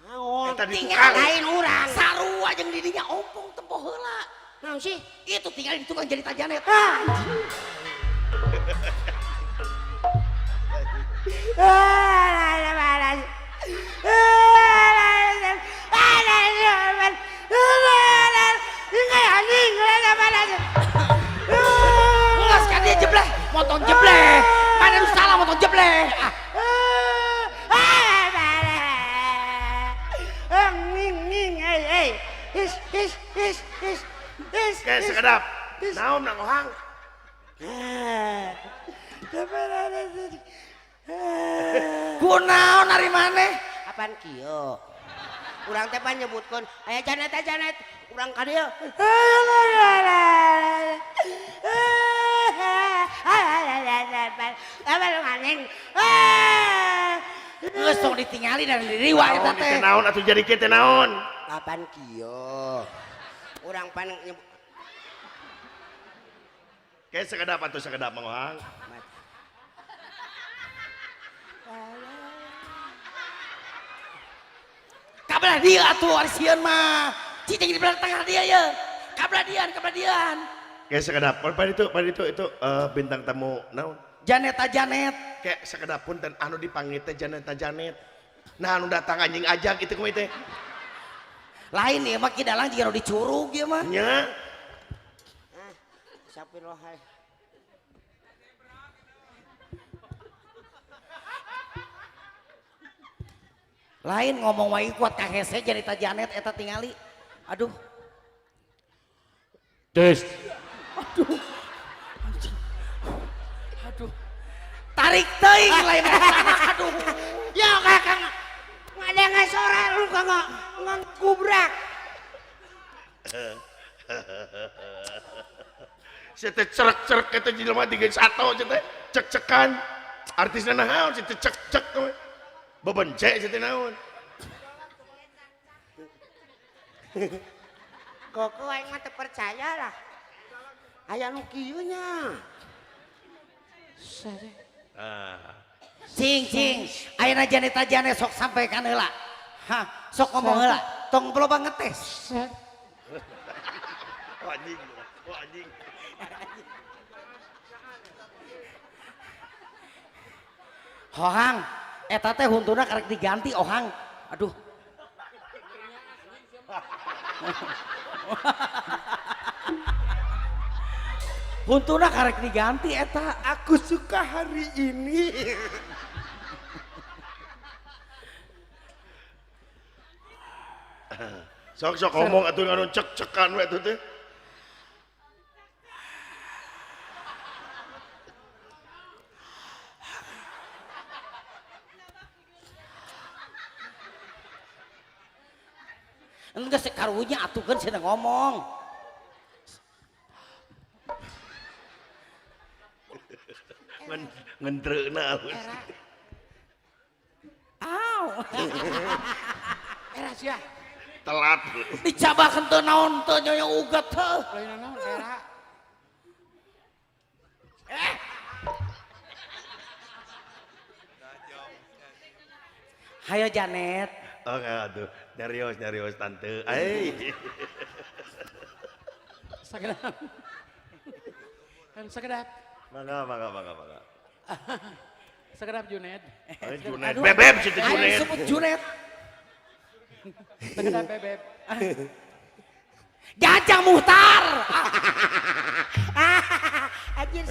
Naon? Eta di Tinggal tukang. Lain urang. Sarua jeung di dinya ompong tempo heula. Naon sih? Itu tinggal di tukang jadi Janet. Ngelas kan dia jebleh, motong jebleh. Mana lu salah motong jebleh. Ah. Kayak sekedap. Naon nang ohang. Kunaon ari maneh? Apaan kieu? Urang teh pan nyebutkeun aya Janet Janet, urang ka dieu. Geus tong ditingali dan diriwa eta teh. Naon atuh jadi kieu teh naon? Kapan kieu? Urang pan nyebut Kayak sekedap atuh sekedap Mang Ohang. Kabelah dieu atuh ari sieun mah. Cicing di belah tengah dia ye. Kabelah dian, kabelah dian. Kayak sekedap. Pada itu bintang tamu naon? Janeta Janet. Kayak sekedap punten anu dipanggil teh Janeta Janet. Nah anu datang anjing ajak itu kumaha teh. Lain ieu mah Ki Dalang jiga nu dicurug ieu mah. Nya. Astagfirullah. Lain ngomong wae kuat ka hese Janeta Janet eta tingali. Aduh. Des. Aduh. Anjing. Aduh. Tarik teuing lain eta. Aduh. Ya kakang ngadenge sore lu kagak ngegubrak. Sia teh cerek-cerek eta jelema tiga satu sia teh cek-cekan. Artisna naon sia teh cek-cek we. Bebence sia teh naon. Koko aing mah teu percaya lah. Aya nu kieu nya. Ah. Cing cing, ayeuna Janeta Janet sok sampaikan heula. Hah, sok ngomong heula. Tong loba ngetes. Oh, anjing, oh anjing. Hohang, eta teh huntuna karek diganti Ohang. Aduh. Huntuna karek diganti eta. Aku suka hari ini. Sok sok ngomong atuh anu cek-cekan we atuh teh. Enggak sekarunya atuh kan cenah ngomong. Ngentreuna alus. Aw. Era sia. Telat. Dicabakeun teu naon teu nyonya uget heuh. Lain naon era. Hayo Janet. Oke, aduh, nyarios tante. Ai. Sakedap. Kan sakedap. Mangga, mangga, mangga, mangga. Sakedap Junet. Ayo Junet. Bebeb situ Junet. Ayo sebut Junet. Sakedap bebeb. Jajang Muhtar. Anjir.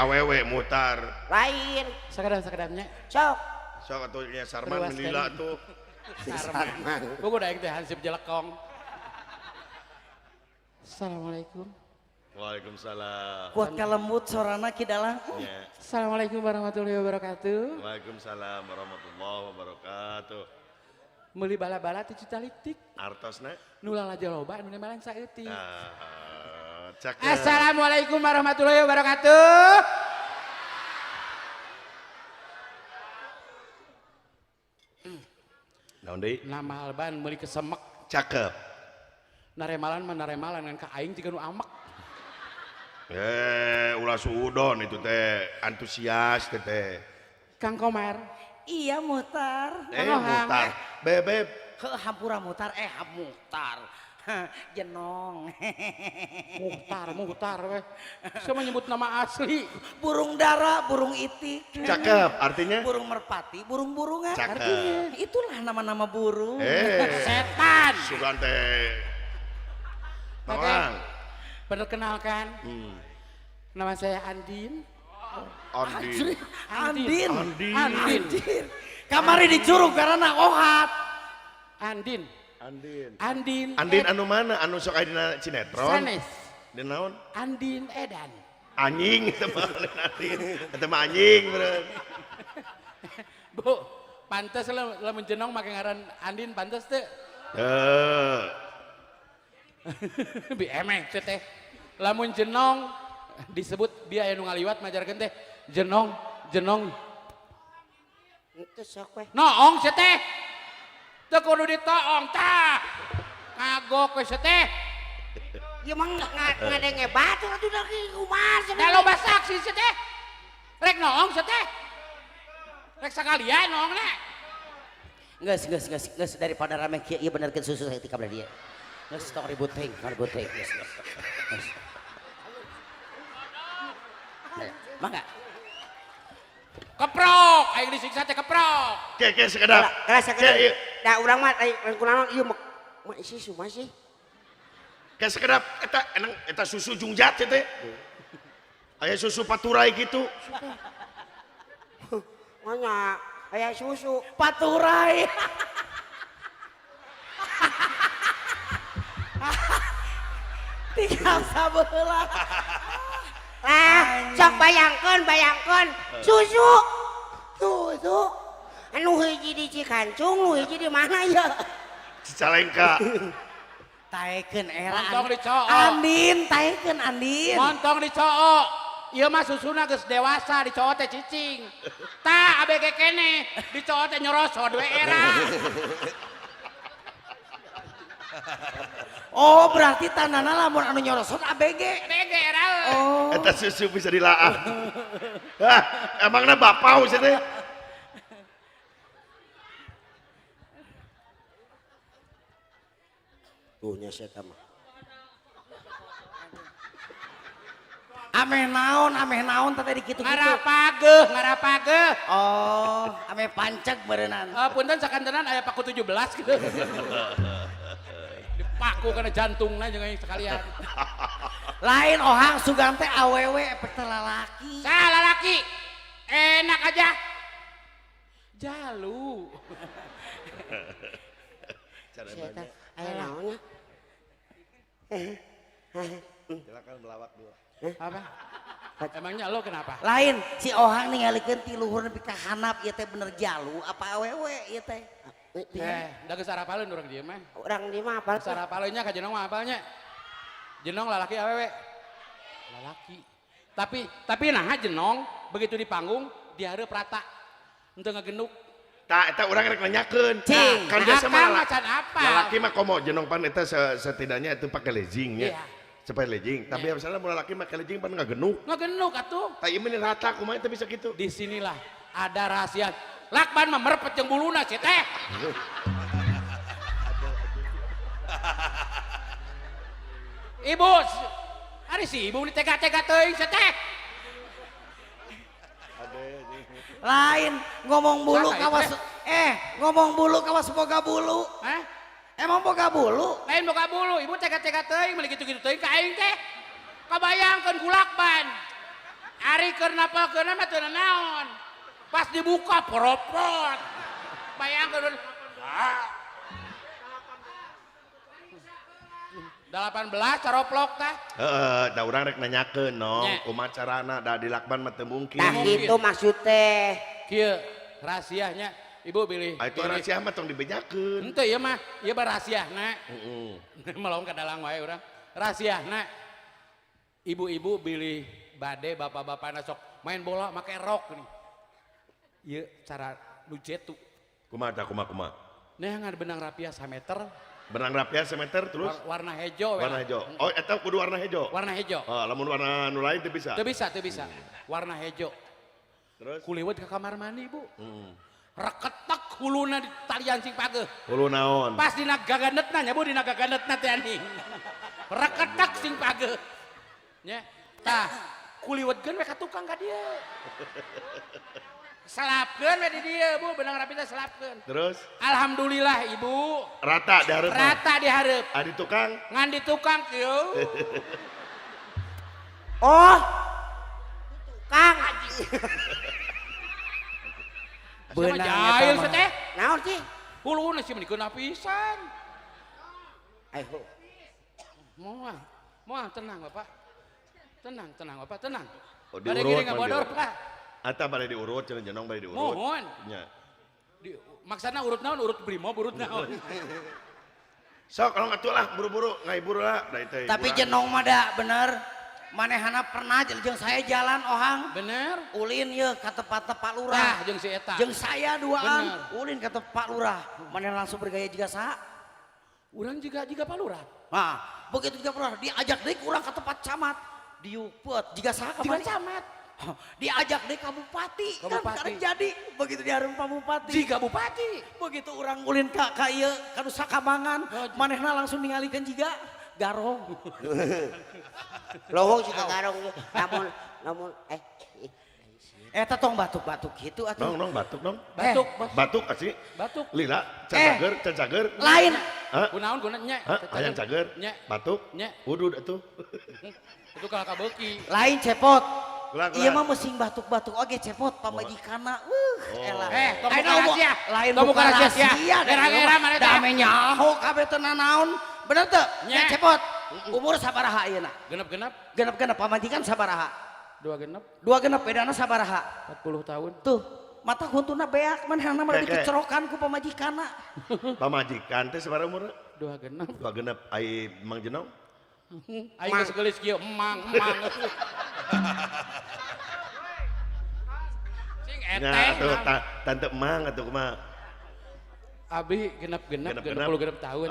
Awewe Muhtar. Lain. Sakedap-sakedapnya. Sok. Sok atuh nya Sarman lila tuh. Sarman. Buku daek teh hansip jelekong. Assalamualaikum. Waalaikumsalam. Kuat kalembut sorana Ki Dalang. Ya. Assalamualaikum warahmatullahi wabarakatuh. Waalaikumsalam warahmatullahi wabarakatuh. Meuli bala-bala ti Citalitik. Artosna? Nu lalajo loba nu nemalan saeutik. Ah, cakep. Assalamualaikum warahmatullahi wabarakatuh. Naon deui? Nama Alban meuli kesemek. Cakep. Naremalan mah naremalan ngan ka aing jiga nu amek. Ulah suudon itu teh antusias teh teh. Kang Komar. Iya Muhtar. Muhtar. Bebeb. Heuh hampura Muhtar, Muhtar. Jenong. Muhtar, Muhtar weh. Saya menyebut nama asli. Burung dara, burung itik. Cakep, artinya? Burung merpati, burung-burungan. Cakep. Artinya itulah nama-nama burung. Setan. Sugan teh. Bang. Perkenalkan. Nama saya Andin. Andin. Andin. Andin. Andin. Andin. Kamari dicurug karena ohat. Andin. Andin. Andin. Andin anu mana? Anu sok aya dina sinetron? Sanes. Dina naon? Andin Edan. Anjing eta mah Andin. Eta mah anjing bener. Bu, pantes lamun jenong make ngaran Andin pantes teu? Heuh. Bi emeh teh teh. Lamun jenong disebut bieu aya nu ngaliwat majarkeun teh jenong jenong. Teu sok we. Noong sia teh. Teu kudu ditoong tah. Kagok we sia teh. Ieu mah ngadenge batur atuh da kumaha sia. Da loba saksi sia teh. Rek noong sia teh. Rek sakalian noongna. Geus geus geus geus daripada rame kieu ieu benerkeun susu saeutik ka dia. Geus tong ribut teuing, tong ribut teuing. Geus geus. Mangga. Keprok, aing disiksa teh keprok. Ke ke sekedap. Kala sakedap. Da urang mah lain kunaon ieu mah isi susu masih. Ke sekedap eta enang eta susu jungjat teh. Aya susu paturai gitu. Manya aya susu paturai. Tinggal sabelah. Ah, sok bayangkeun susu. Susu. Anu hiji di Cikancung, nu hiji di mana ya? Cicalengka. Taekeun era. Montong dicook. Andin, taekeun Andin. Montong dicook. Ieu mah susuna geus dewasa dicook teh cicing. Tah abg keneh dicook teh nyorosod we era. Oh, berarti tanana lamun anu nyorosod ABG. ABG era. Oh. Eta susu bisa dilaah. Hah, emangna bapau sih teh? Tuh nya saya mah. Ameh naon teh dikitu-kitu. Ngarapageuh, ngarapageuh. Oh, ameh panceg beureunan. Punten sakantenan aya paku 17 gitu. Dipaku kana jantungna jeung aing sekalian. Lain ohang sugan teh awewe efek teh lalaki. Sah lalaki. Enak aja. Jalu. Aya naonnya? Silakan melawak dulu. Apa? Emangnya lo kenapa? Lain si ohang ningalikeun ti luhur nepi ka handap ieu teh bener jalu apa awewe ieu teh? Eh, da geus arapaleun urang dieu mah. Urang dieu mah apal. Geus arapaleun nya ka jenong mah apalnya. Jenong lalaki awewe? Lalaki. Tapi naha jenong begitu di panggung dihareup rata. Henteu ngagenuk. Tah eta urang rek nanyakeun. Cing, kan biasa mah lalaki mah komo jenong pan eta setidaknya itu pakai legging nya. Supaya legging, tapi misalnya mun lalaki make legging pan ngagenuk. Ngagenuk atuh. Tah ieu mah rata kumaha teh bisa kitu. Disinilah ada rahasia. Lakban mah merepet jeung buluna sih teh. Ibu, ari si ibu tega-tega teuing sih teh. Lain ngomong bulu kawas ngomong bulu kawas boga bulu. Hah? Emang boga bulu? Lain boga bulu, ibu tega-tega teuing meuli kitu-kitu teuing ka aing teh. Kabayangkeun ku lakban. Ari keur napalkeunna mah teu naon. Pas dibuka poropot. Bayangkeun. 18 caroplok tah. Heeh, da urang rek nanyakeun nong, kumaha carana da di lakban mah teu mungkin. Tah kitu maksud teh. Kieu rahasianya ibu pilih. Ah, itu rahasia mah tong dibejakeun. Henteu ieu mah, ieu mah rahasiana. Heeh. Melong ka dalang wae urang. Rahasiana. Ibu-ibu bilih bade bapak-bapakna sok main bola make rok nih. Ieu cara nu jetu. Kumaha tah kumaha? Neangan benang rapia sameter. Benang rapia semeter terus warna hejo. Warna hejo. Oh, eta kudu warna hejo. Warna hejo. Oh, lamun warna nu lain teu bisa. Teu bisa, teu bisa. Warna hejo. Terus kuliwet ke kamar mandi, Bu. Reketek huluna di talian sing pageuh. Hulu naon? Pas dina gaganetna nya Bu, dina gaganetna teh anjing. Reketek sing pageuh. Nya, tah kuliwetkeun we ka tukang ka dieu. Selapkeun we di dieu Bu, benang rapi teh selapkeun. Terus? Alhamdulillah Ibu. Rata di hareup. Rata di hareup. Ah di tukang? Ngan di tukang kieu. Oh. Tukang. Beunang jahil sih teh. Naon sih? Huluna sih meni keuna pisan. Ayo. Moal, moal tenang Bapak. Tenang, tenang Bapak, tenang. Oh, Bade diurut giring ngabodor, Pak. Ata bade diurut cenah jenong bade diurut. Mohon. Nya. Maksana urut naon? Urut brimob, urut naon. Sok kalau ngatuh lah buru-buru ngahibur lah. Da itu Tapi jenong mah da bener. Manehana pernah jeung saya jalan ohang. Bener. Ulin ye ka tempat Pak Lurah. Tah jeung si eta. Jeung saya duaan. Bener. Ulin ka tempat Pak Lurah. Manehana langsung bergaya jiga saha? Urang juga jiga Pak Lurah. Nah, begitu juga Pak Lurah diajak deui ku urang ka tempat camat. Diupet jiga saha Jiga kamari? camat. Diajak deui ka bupati. Ka Kan bupati. karek jadi begitu dihareup Pak Bupati. Jiga bupati. Begitu urang ulin ka ieu ka Nusa Kambangan, Oh, manehna langsung ningalikeun jiga garong. Lohong juga garong namun namun Eta tong batuk-batuk gitu atuh. Nong nong batuk nong. Batuk, Batuk asli. Batuk. Lila, can cager, can cager. Lain. Hah? Kunaon guna nya? Hah? Hayang cager. Nya. Batuk. Nya. Udud atuh. Itu kalau kabeuki. Lain cepot. Ulang, Iya ulang. mah mesing batuk-batuk oge cepot pamajikanna. Elah. Eh, tong Ayeuna buka omong- rahasia. Lain Tong buka buka rahasia. rahasia. Era-era mana teh? Dame nyaho kabeh teu nanaon. Bener teu? Nya. Nya cepot. Umur sabaraha ayeuna? Genep-genep, Genep-genep pamajikan sabaraha? dua genep, Dua genep bedana sabaraha? 40 tahun. Tuh, mata huntuna beak manehna mah Kayak- kayak. dikecerokan ku pamajikanna. Pamajikan teh sabaraha umurna? Dua genep. Dua genep ai Mang Jenong. Aing geus geulis kieu, emang, emang. Sing Nya eteh. atuh tante Mang atuh kumaha? Abi genep-genep, 60 genep tahun.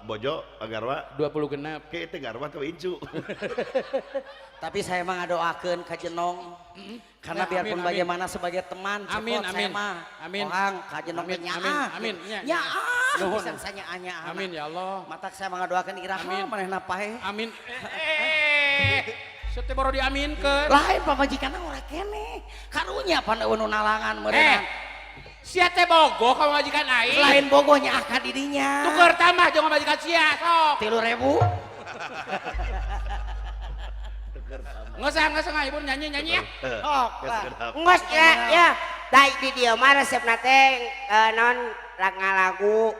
Bojo garwa 20 genep. Ke teh garwa teh incu. Tapi saya mah ngadoakeun ka Jenong. Karena Ya, biarpun amin, amin. bagaimana sebagai teman cepot Amin, saya amin. mah. Amin. Orang ka Jenong Amin, teh nyaah. amin, amin, nya, nya. Nyaah Nuhun. pisan sanyaah-nyaah. Amin ya Allah. Matak saya mah ngadoakeun iraha Amin. manehna paeh. Amin. Sete baru diaminkeun. Lain pamajikanna ora keneh. Karunya pan eueuh nu nalangan meureunna. Sia teh bogoh ka pamajikan aing. Lain bogoh nyaah ka didinya. Tuker tambah jeung pamajikan sia sok. 3.000. Nggak usah, nggak usah, ibu nyanyi nyanyi ya. Sok lah. Ngos ya ya. Dai di dieu mah resepna teh naon ngalagu.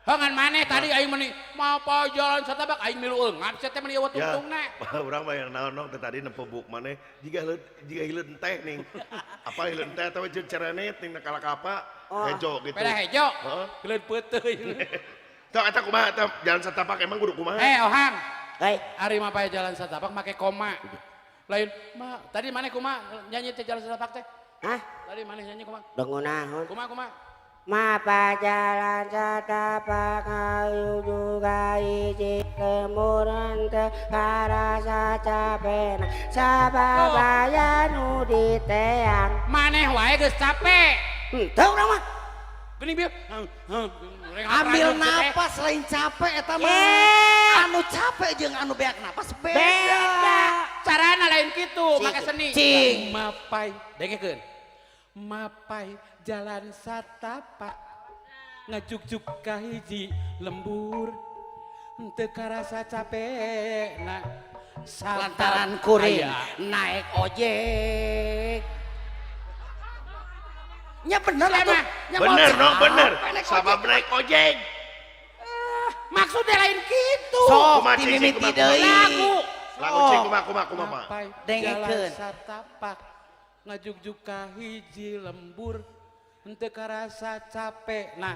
Hangan maneh tadi aing meni mapa jalan satabak aing milu eungap sia teh meni eueuh Ya, tungtungna. urang mah yang naon nong teh tadi nempo buk maneh jiga hileud jiga hileud teh ning. Apa hileud teh atawa jeung cerenet ning kalakapa hejo gitu. Peda hejo. Heeh. Hileud peuteuy. Tah eta kumaha eta jalan satapak emang kudu kumaha? Ohang. Hei, Ari mapa jalan satapak make koma. Lain ma tadi maneh kumaha nyanyi teh jalan satapak teh? Hah? Tadi maneh nyanyi kumaha? Dengunaon? Kumaha kumaha? Mapa jalan satapak ayu juga hiji lemuran teu karasa capena sababaya nu diteang. Maneh wae geus capek. Henteu urang mah. Geuning bieu. Ambil napas lain capek eta mah. Anu capek jeung anu beak napas beda. Beda. Carana lain kitu, make seni. Cing. Mapai, dengekeun. Mapai jalan satapak ngajuk-juk ka hiji lembur henteu karasa capekna Lantaran kuring Aya. naik ojek. Nya bener Siapa? atuh. Nya mau Bener nong bener. capek naik Sabab ojek. naik ojek. Maksudnya lain kitu. Sok Kumaha, cing, cing, dimimiti kumaha, deui. Lagu. Lagu cing kumaha kumaha kumaha. Mapai Dengekeun. jalan satapak ngajuk-juk ka hiji lembur henteu karasa capekna.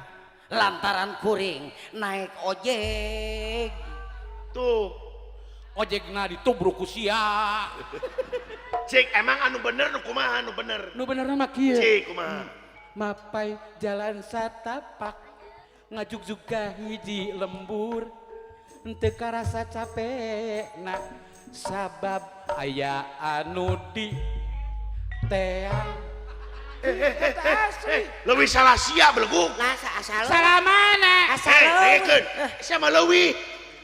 Lantaran kuring naik ojek. Tuh. Ojekna ditubruk ku sia. Cik emang anu bener nu kumaha anu bener? Nu benerna mah kieu. Cik kumaha? Mapai jalan satapak ngajuk ka hiji lembur henteu karasa capekna sabab aya anu di teang. Leuwih salah sia beleguk. Nah, asal Salah mana? Asal Dengekeun. Sia mah leuwih.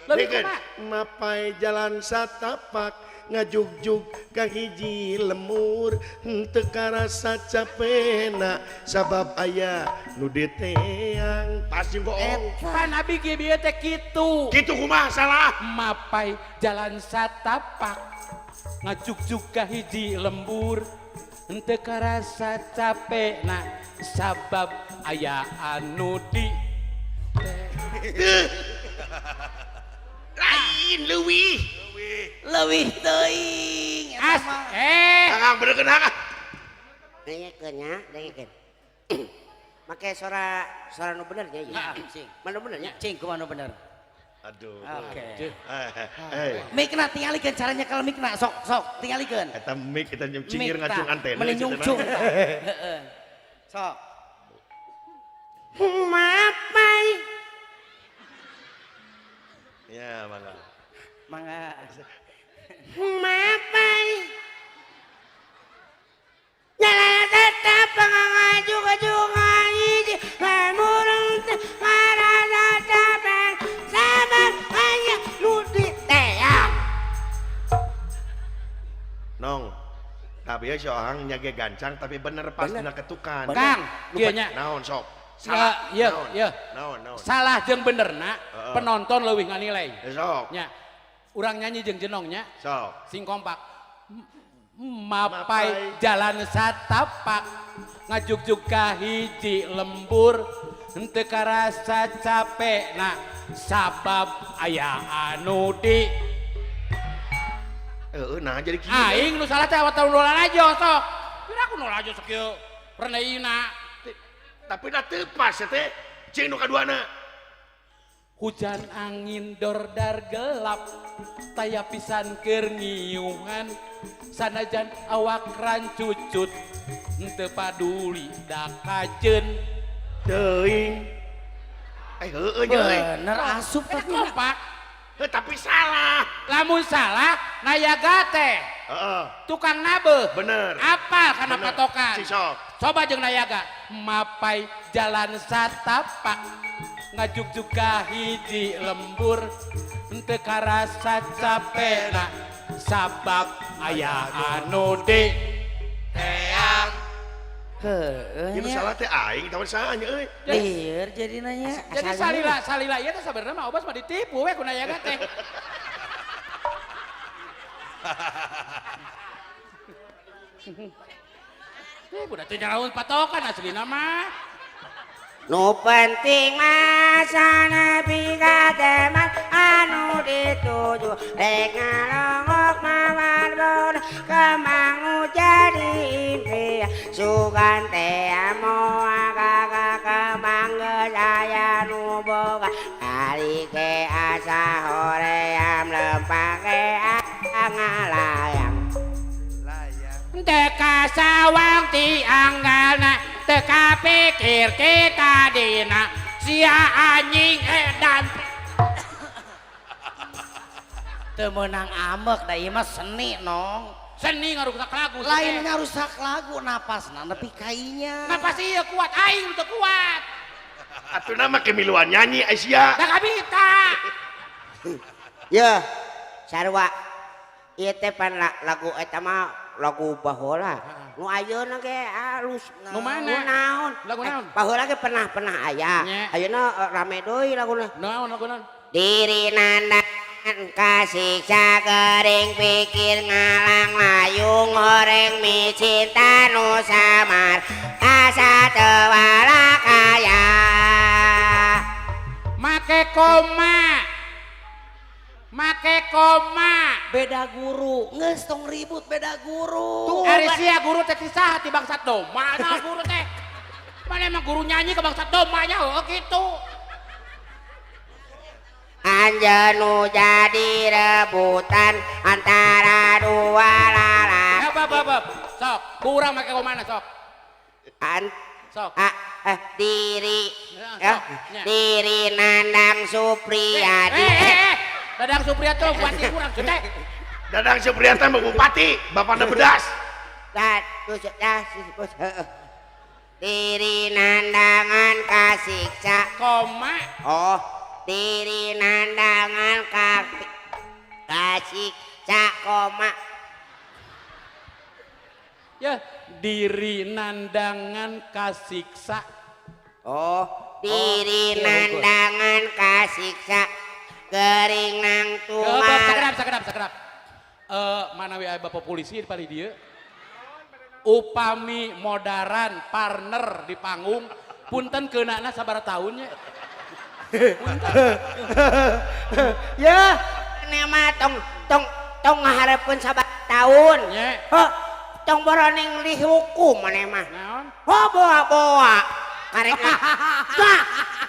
Leuwih Dengekeun. kumaha? Mapai jalan satapak ngajugjug ka hiji lemur henteu karasa capena sabab aya nu diteang pasti bohong. Pan abi ge bieu teh kitu. Kitu kumaha salah? Mapai jalan satapak ngajuk-juk ka hiji lembur henteu karasa capekna sabab aya anu di Lain leuwih. Leuwih teuing eta As mah. Kang benerkeun hak. Dengekeun nya, dengekeun. Make suara suara nu bener nya ieu. Heeh, cing. Mana bener nya? Cing kumaha nu bener? Aduh. Oke. Eh, Mikna tingalikeun caranya kalau mikna sok sok tingalikeun. Eta mic eta cingir Mik, ngacung tah. antena. Meni nyungcung. Tah. Heeh. Sok. Mapai. Ya, mangga. Mangga. Mapai. Jalan tetap pengaju kajungan hiji lamurung marasa capek sabar hanya nu diteang. Nong. Tapi ya si orang nyage gancang tapi bener pas dina ketukan. Kang, kieu nya. Naon sok? Salah, iya, Naon? iya. Naon, naon. Salah jeung benerna, Heeh. penonton leuwih nganilai. Sok. Nya. Urang nyanyi jeung jenongnya, Sok. sing kompak. Mapai jalan satapak ngajugjug ka hiji lembur henteu karasa capekna sabab aya anu di Heeh, nah jadi kieu. Aing nu salah teh awak tahun lalajo sok. Kira aku nu lalajo sok kieu reneina. Tapi da teu pas ya teh. Cing nu kaduana. Hujan angin dordar gelap taya pisan keur ngiuhan sanajan awak rancucut henteu paduli da kajeun teuing. Eh heueuh nya euy. Bener asup tapi kompak. Heuh, tapi salah. Lamun salah nayaga teh. Heeh. Tukang nabeuh. Bener. Apal kana Bener. patokan. Si sok. Coba jeung nayaga mapai jalan satapak ngajugjug ka hiji lembur henteu karasa capekna sabab aya anu di teang. Heeh. Ieu nu salah teh aing tahu saha nya euy. Lieur jadi nanya. Jadi salila salila ieu teh sabenerna mah Obas mah ditipu we ku nayaga teh. Teh budak teh nyaraun patokan aslina mah. Nu penting masana pikateman anu dituju rek ngalongok mawar bola kembang nu jadi impian sugan teh moal gaga kembang geus aya nu boga kali ke asa hoream lempang ke ngalayang. Teka sawang tianggalna teka pikir kita dina sia anjing edan. Teu meunang amek da ieu mah seni nong. Seni ngarusak lagu. Lain ngarusak lagu napasna nepi ka inya. Napas ieu kuat aing teu kuat. Atuh mah kemiluan nyanyi ai sia. Da kabita. Yeuh, sarua. Ieu teh pan lagu eta mah lagu baheula. Nu ayeuna ge alus. Nu mana? Nu naon? Lagu naon? Baheula ge pernah-pernah aya. Ayeuna rame deui laguna. Naon lagu naon? Diri nandan kasiksa gering pikir ngalang layung horeng micinta nu samar asa teu walakaya. Make koma. Make koma. Beda guru, geus tong ribut beda guru. Tuh, ari sia guru teh ti saha ti bangsat doma nah guru teh. Mana emang guru nyanyi ke bangsat doma nya heueuh kitu. Anjeun nu jadi rebutan antara dua lalaki. Bab bab bab. Sok, ku urang make komana sok. An sok. Diri Ya, sok. Diri Nandang Supriyadi. Dadang Supriyanto bupati kurang gede. Dadang Supriyanto mah bupati, bapakna bedas. Diri nandangan kasiksa koma. Oh, diri nandangan kasiksa koma. Ya, diri nandangan kasiksa. Oh, diri nandangan kasiksa. Gering nang tumar. Sakedap, sakedap, sakedap. Manawi aya bapak polisi di palih dieu. Upami modaran partner di panggung, punten keunana sabaraha tahun nya. Punten. Ya, mah tong tong tong ngaharepkeun sabaraha tahun. Nya. Heuh, tong boroning dihukum maneh mah. Naon? Oh, boa-boa. Karek. Tah.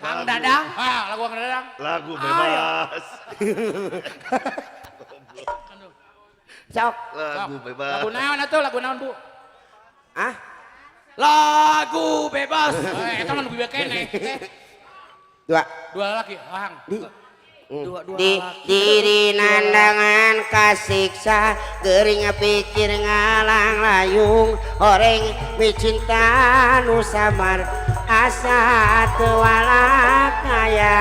Kang Dadang. Ah, lagu Kang Dadang. Lagu bebas. Sok. Lagu bebas. Lagu naon atuh? Lagu naon, Bu? Ah? Lagu bebas. Eta mah nu bieu keneh. Dua. Dua laki, hang. Di diri nandangan kasiksa gering pikir ngalang layung horeng micinta nu samar asa teu walakaya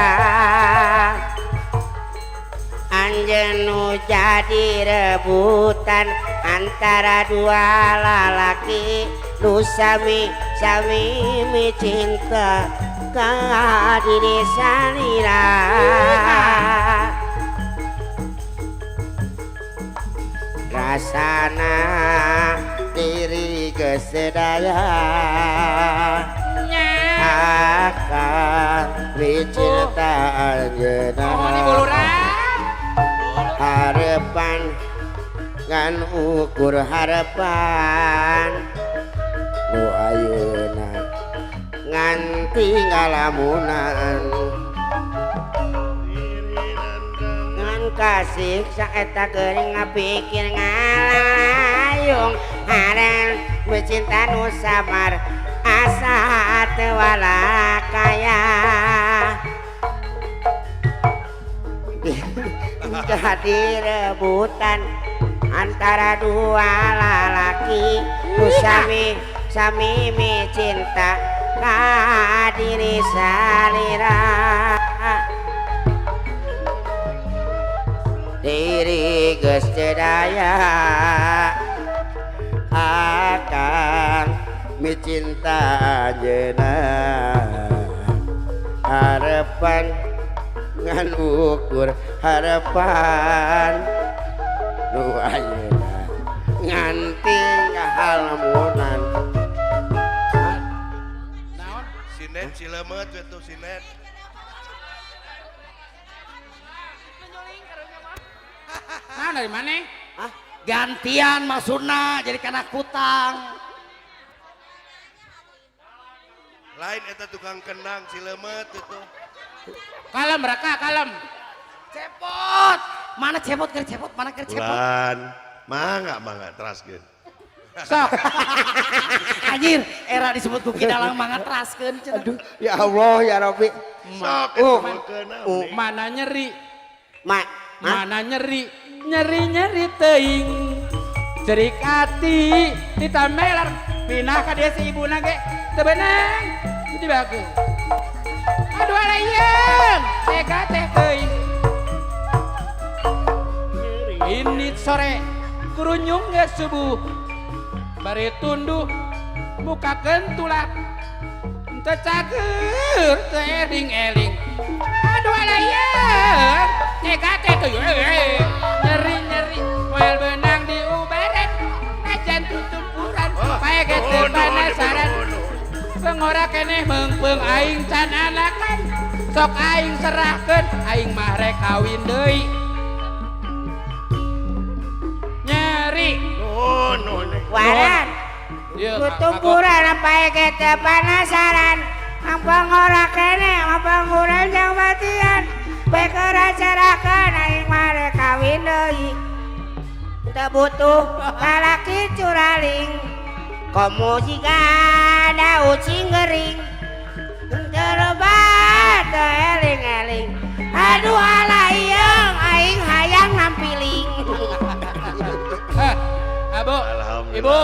anjeun nu jadi rebutan antara dua lalaki nu sami sami micinta ka diri salira rasana diri kesedaya akan micinta anjeunna harapan ngan ukur harapan nu ayeuna nganti ngalamunan ngan kasih saeta geuring ngapikir ngalayung haren micinta nu samar asa teu walakaya jadi rebutan antara dua lalaki nu sami sami micinta ka diri salira diri geus teu daya akang micinta anjeunna harapan ngan ukur harapan nu ayeuna nganti ngahalamunan. Naon? Sinet si lemet we tuh sinet. Nah, dari mana? Hah? Gantian maksudna jadi kana kutang. Lain eta tukang kendang si lemet itu. Kalem raka, kalem. Cepot. Mana cepot keur cepot, mana keur cepot. Bulan. Mangga mangga teraskeun. Sok. Anjir, era disebut ku Ki Dalang mangga teraskeun cenah. Aduh, ya Allah ya Rabbi. Sok mana nyeri? Mana nyeri? Nyeri-nyeri teuing. Cerik ati ditambelar pindah ka dia si ibuna ge teu beunang. Dibageun. Aduh alayeng, tega teh teuing. Ini sore kurunyung geus subuh. Bari tunduh muka kentulak. Teu cager teu eling-eling. Aduh alayeng, tega teh teuing. Nyeri-nyeri moal beunang diubaren. Najan tutumpuran pae ge teu panasaran. Pengora keneh meungpeung aing can anakan. Sok aing serahkeun aing mah rek kawin deui. Nyeri. Nuhun. Waran. Tutumpuran pae ge teu panasaran. Pengora keneh pengurang jang batian. Bekera serahkeun aing mah rek kawin deui. Teu butuh lalaki curaling. Komo jiga ada ucing gering terbat eling-eling. Aduh alayeng aing hayang nampiling. Abu, ibu,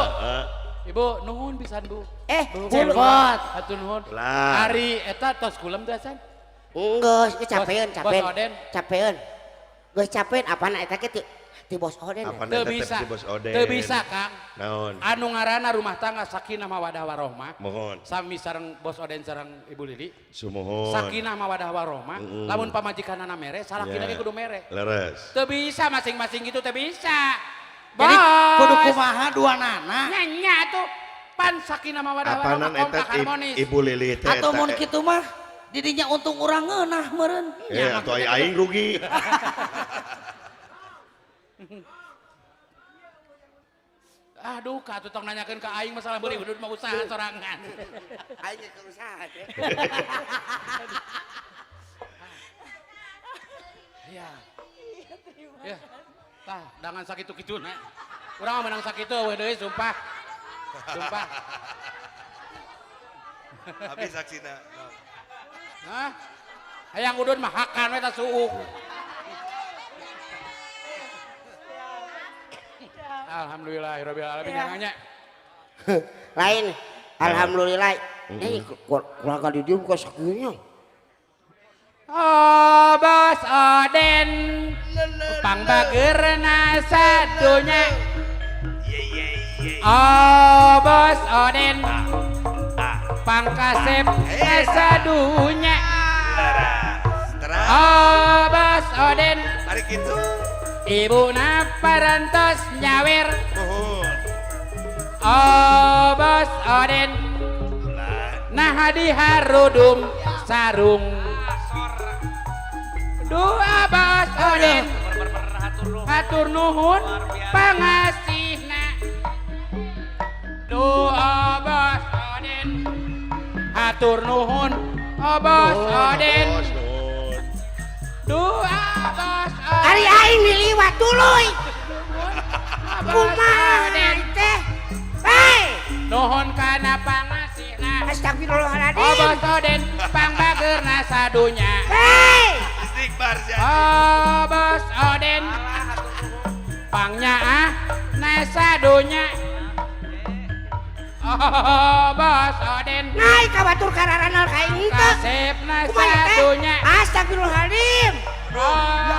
ibu nuhun pisan bu. Cepot. Hatur nuhun. Ari eta tos kulem teh acan? Geus, capeun, capeun. Capeun. Geus capeun apana eta ge ti Bos Oden. Teu bisa. Teu bisa, Kang. Naon? Anu ngaranna rumah tangga sakinah mawadah warohmah. Mohon. Sami sareng Bos Oden sareng Ibu Lili. Sumuhun. Sakinah mawadah warohmah. Lamun pamajikanana mere, salakina ge kudu mere. Leres. Teu bisa masing-masing gitu teu bisa. Jadi kudu kumaha dua nana. Nya nya atuh pan sakinah mawadah warohmah kompak harmonis. Ibu Lili teh atau mun kitu mah didinya untung urang ngeunah meureun. Eh atuh aing rugi. Aduh, ka atuh tong nanyakeun ka aing masalah meuli udud mah usaha sorangan. Aing ge usaha teh. Iya. Ya. Tah, dangan sakitu-kituna. Urang mah menang sakitu eueuh deui sumpah. Sumpah. Habis saksina. Hah? Hayang udud mah hakan we tah suuk. Alhamdulillahirabbil alamin jangannya. Lain alhamdulillah. Ini keluarga di dieu buka sakieu. Oh Bos Oden pangbageurna sadunya. Oh Bos Oden pangkasep sadunya. Oh Bos Oden ibu parantos nyawer. Oh Bos Oden nah diharudum sarung. Dua Bos Oden hatur nuhun pangasihna. Dua Bos Oden hatur nuhun oh Bos Oden. Dua Bos Oden. Ari aing diliwat tuluy. Kumaha teh? Hei, nuhun kana pangasihna. Astagfirullahaladzim. Oh Bos Oden pangbageurna sadunya. Hei. Oh Bos Oden pangnyaah na sadunya. Oh Bos Oden naik ka batur kararanal ka aing teh. Kasep na sadunya. Astagfirullahaladzim. Ya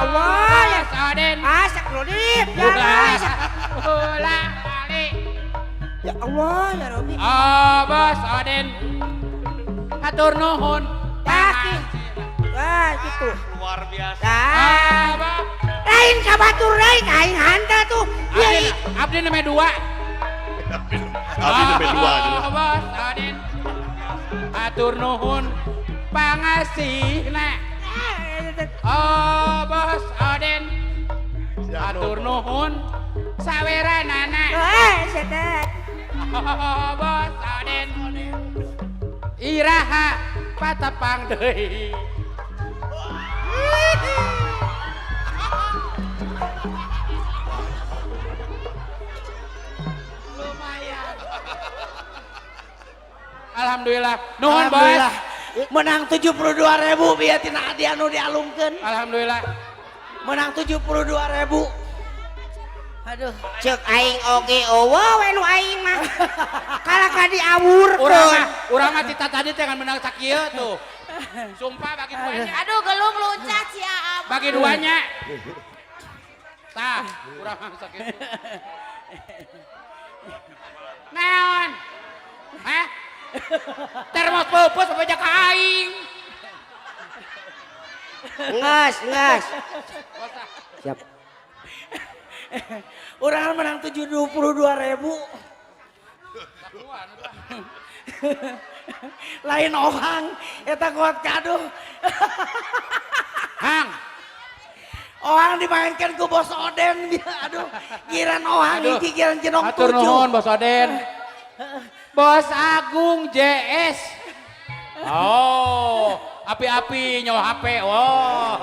Allah ya Bos Oden. Astagfirullahaladzim. Ya Allah. Ulah balik. Ya Allah ya Rabbi. Oh Bos Oden hatur nuhun. Kaki. Wah gitu. Luar biasa. Nah, lain ka batur deui ka aing hanta tuh. Abdi, abdi neme dua. Abdi neme dua. Oh Bos Oden hatur nuhun pangasihna. Oh Bos Oden hatur nuhun saweranana. Oh Bos Oden iraha patepang deui. Lumayan. Alhamdulillah. Nuhun Bos. Menang 72.000 biar tina hadiah anu dialungkeun. Alhamdulillah. Menang 72.000. Aduh, cek aing oge eueuh we nu aing mah. Kalah ka diawurkeun. Urang mah cita tadi teh ngan menang sakieu tuh. Sumpah bagi duanya. Aduh, gelung loncat si Aam. Bagi duanya. Tah, urang mah sakitu. Naon? Hah? Termos pupus apa ka aing? Nges, nges. Siap. Urang menang 72.000. Lain ohang eta kuat kaduh. Hang. Ohang dimainkan ku Bos Oden. Aduh, giran ohang hiji giran jenong 7. Hatur nuhun Bos Oden. Bos Agung JS. Oh, api-api nyawa HP. Oh.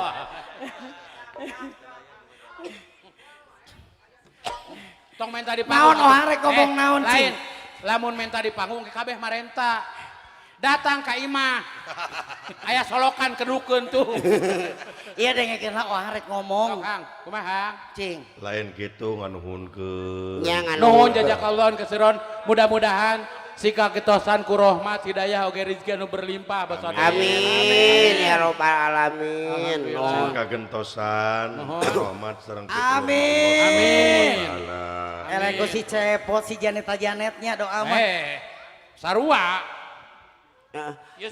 Tong main tadi panggung. Naon ohang rek ngomong naon lain. Lamun main tadi panggung kabeh marenta. Datang ka imah. Aya solokan kedukeun tuh. Iya dengekeun lah ohang rek ngomong. Hang, kumaha Hang? Cing. Lain kitu nganuhunkeun. Nya nganuhun. Nuhun jazakallahu keseron. Mudah-mudahan sika ketosan ku rahmat hidayah oge rezeki anu berlimpah Bos Oden. Amin ya robbal alamin. Sing kagentosan rahmat sareng amin. Amin. Eleh ku si Cepot si Janeta Janetnya doa mah. Sarua. Ya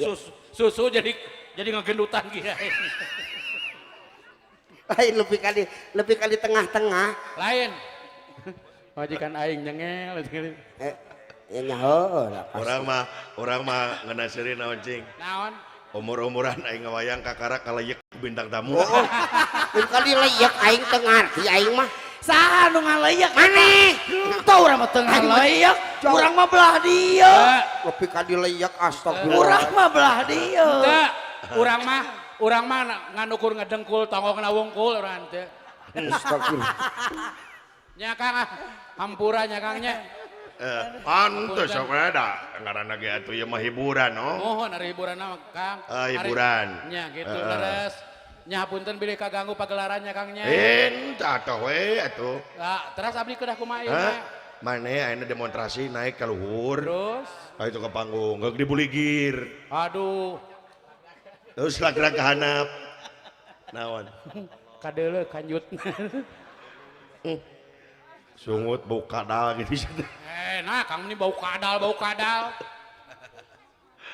susu jadi ngegendutan kieu. Lain lebih kali tengah-tengah. Lain. Majikan aing nyengel. Ya nyaho lah. Orang mah ngeunaseureun naon cing. Naon? Umur-umuran aing ngawayang kakara kaleyek bintang tamu. Oh, kali leyek aing teu ngarti aing mah. Saha nu ngaleyak? Maneh. Henteu urang mah teu ngaleyak. Urang mah belah dieu. Lebih ka dileyak astagfirullah. Urang mah belah dieu. Teu, urang mah nganukur ngedengkul tonggongna wungkul urang teh. Astagfirullah. Nya Kang ah, hampura nya Kang nya. Pantes sok da ngaranna ge atuh ieu mah hiburan oh. Mohon ari hiburan mah Kang. Hiburan. Nya gitu leres. Nya hapunten bilih kaganggu pagelarannya Kang nya. Entah atuh we atuh. Lah, teras abdi kedah kumaha ieu nya? Maneh ayeuna demonstrasi naik ka luhur. Terus ka itu ke panggung, geuk dibuligir. Aduh. Terus lagrak ka handap. Naon? Kadeuleu kanjut. Sungut bau kadal gitu. Nah, Kang ini bau kadal, bau kadal.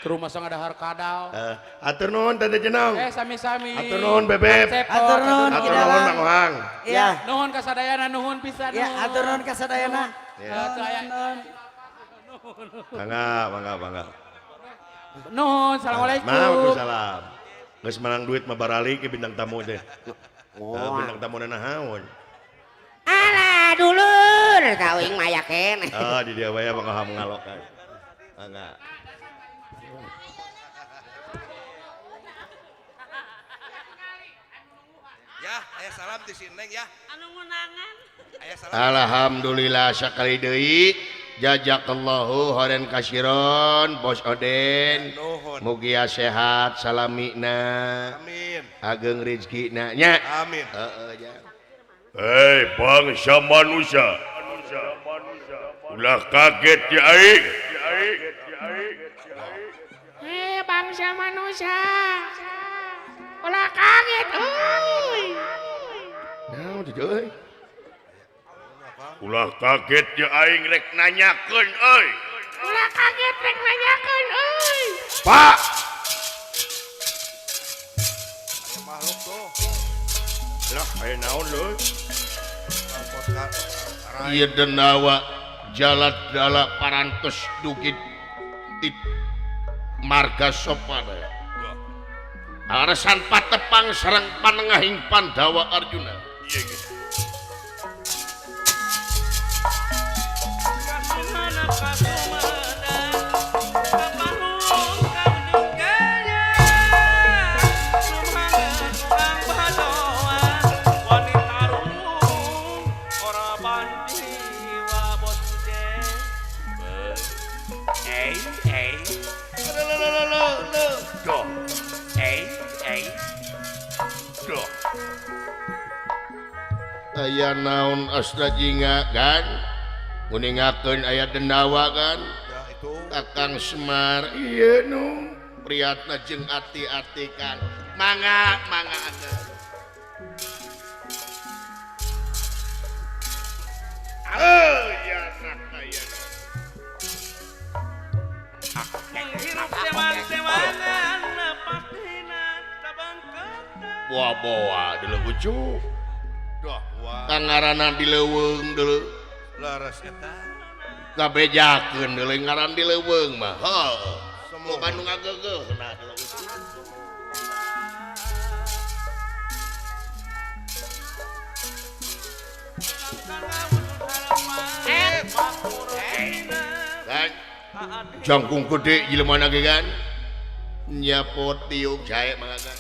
Ke rumah sang dahar kadal. Atur nuhun Tante Jenong. Sami-sami. Atur nuhun Bebeb. Atur nuhun Atur nuhun Mang Ohang. Ya. Nuhun kasadayana, nuhun pisan. Ya, atur nuhun kasadayana. Ya. Mangga, mangga, mangga. Nuhun, assalamualaikum. Waalaikumsalam. Geus menang duit mah barali ke bintang tamu teh. Bintang tamu naon? Alah dulur, tauing maya keneh. Oh, di dia wae Mang Ohang ngalok. Mangga. Ya, aya salam ti si Neng ya. Anu ngunangan. Aya salam. Alhamdulillah sakali deui jazakallahu khairan kasiron Bos Oden. Mugia sehat salamina. Amin. Ageng rezekina nya. Amin. Heeh ya. Hei bangsa manusia, ulah kaget ya aing. Hei bangsa manusia, ulah kaget euy. Naon teh euy? Ulah kaget ya aing rek nanyakeun euy. Ulah kaget rek nanyakeun euy. Pak. Aya makhluk tuh. Lah aya naon leuy? Ieu denawa jalat dala parantos dugi di marga Sopana. Alasan patepang sareng panengahing Pandawa Arjuna. Aya naon asna jinga kan nguningakeun aya denawa kan ya itu Kakang Semar ieu nu priyatna jeung ati-ati kan mangga mangga atuh. Ya nak aya boa-boa deuleu ucu. Kangarana di leuweung deuleu. Leres eta. Kabejakeun deuleu ngaran di leuweung mah. Heuh. Loba nu ngageugeuhna deuleu ucu. Kan jangkung gede jelema ge kan. Nyapot tiuk jae mangga kan.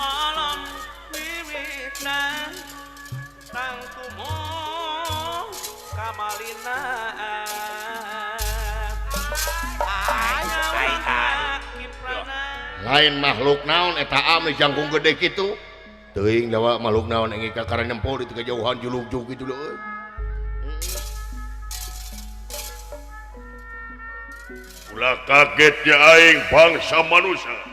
Alam wiwitan tangtumo kamalina lain makhluk naon eta ameh jangkung gede kitu teuing dawa makhluk naon engge kakara nempo di kejauhan julug-julug kitu leuy. Ulah kaget ya aing bangsa manusia.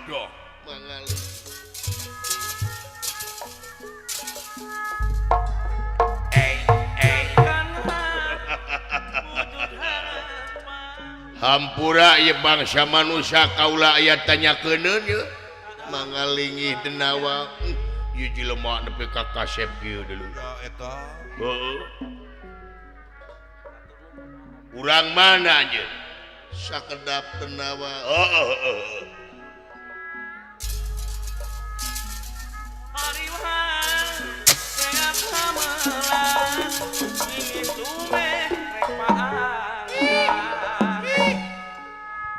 Hampura ieu bangsa manusia kaula aya tanyakeun ye mangalingih denawa ieu jelema nepi ka kasep kieu deuleu. Ya eta. Heuh. Urang mana anjeun? Sakedap tenawa. Oh, oh, oh.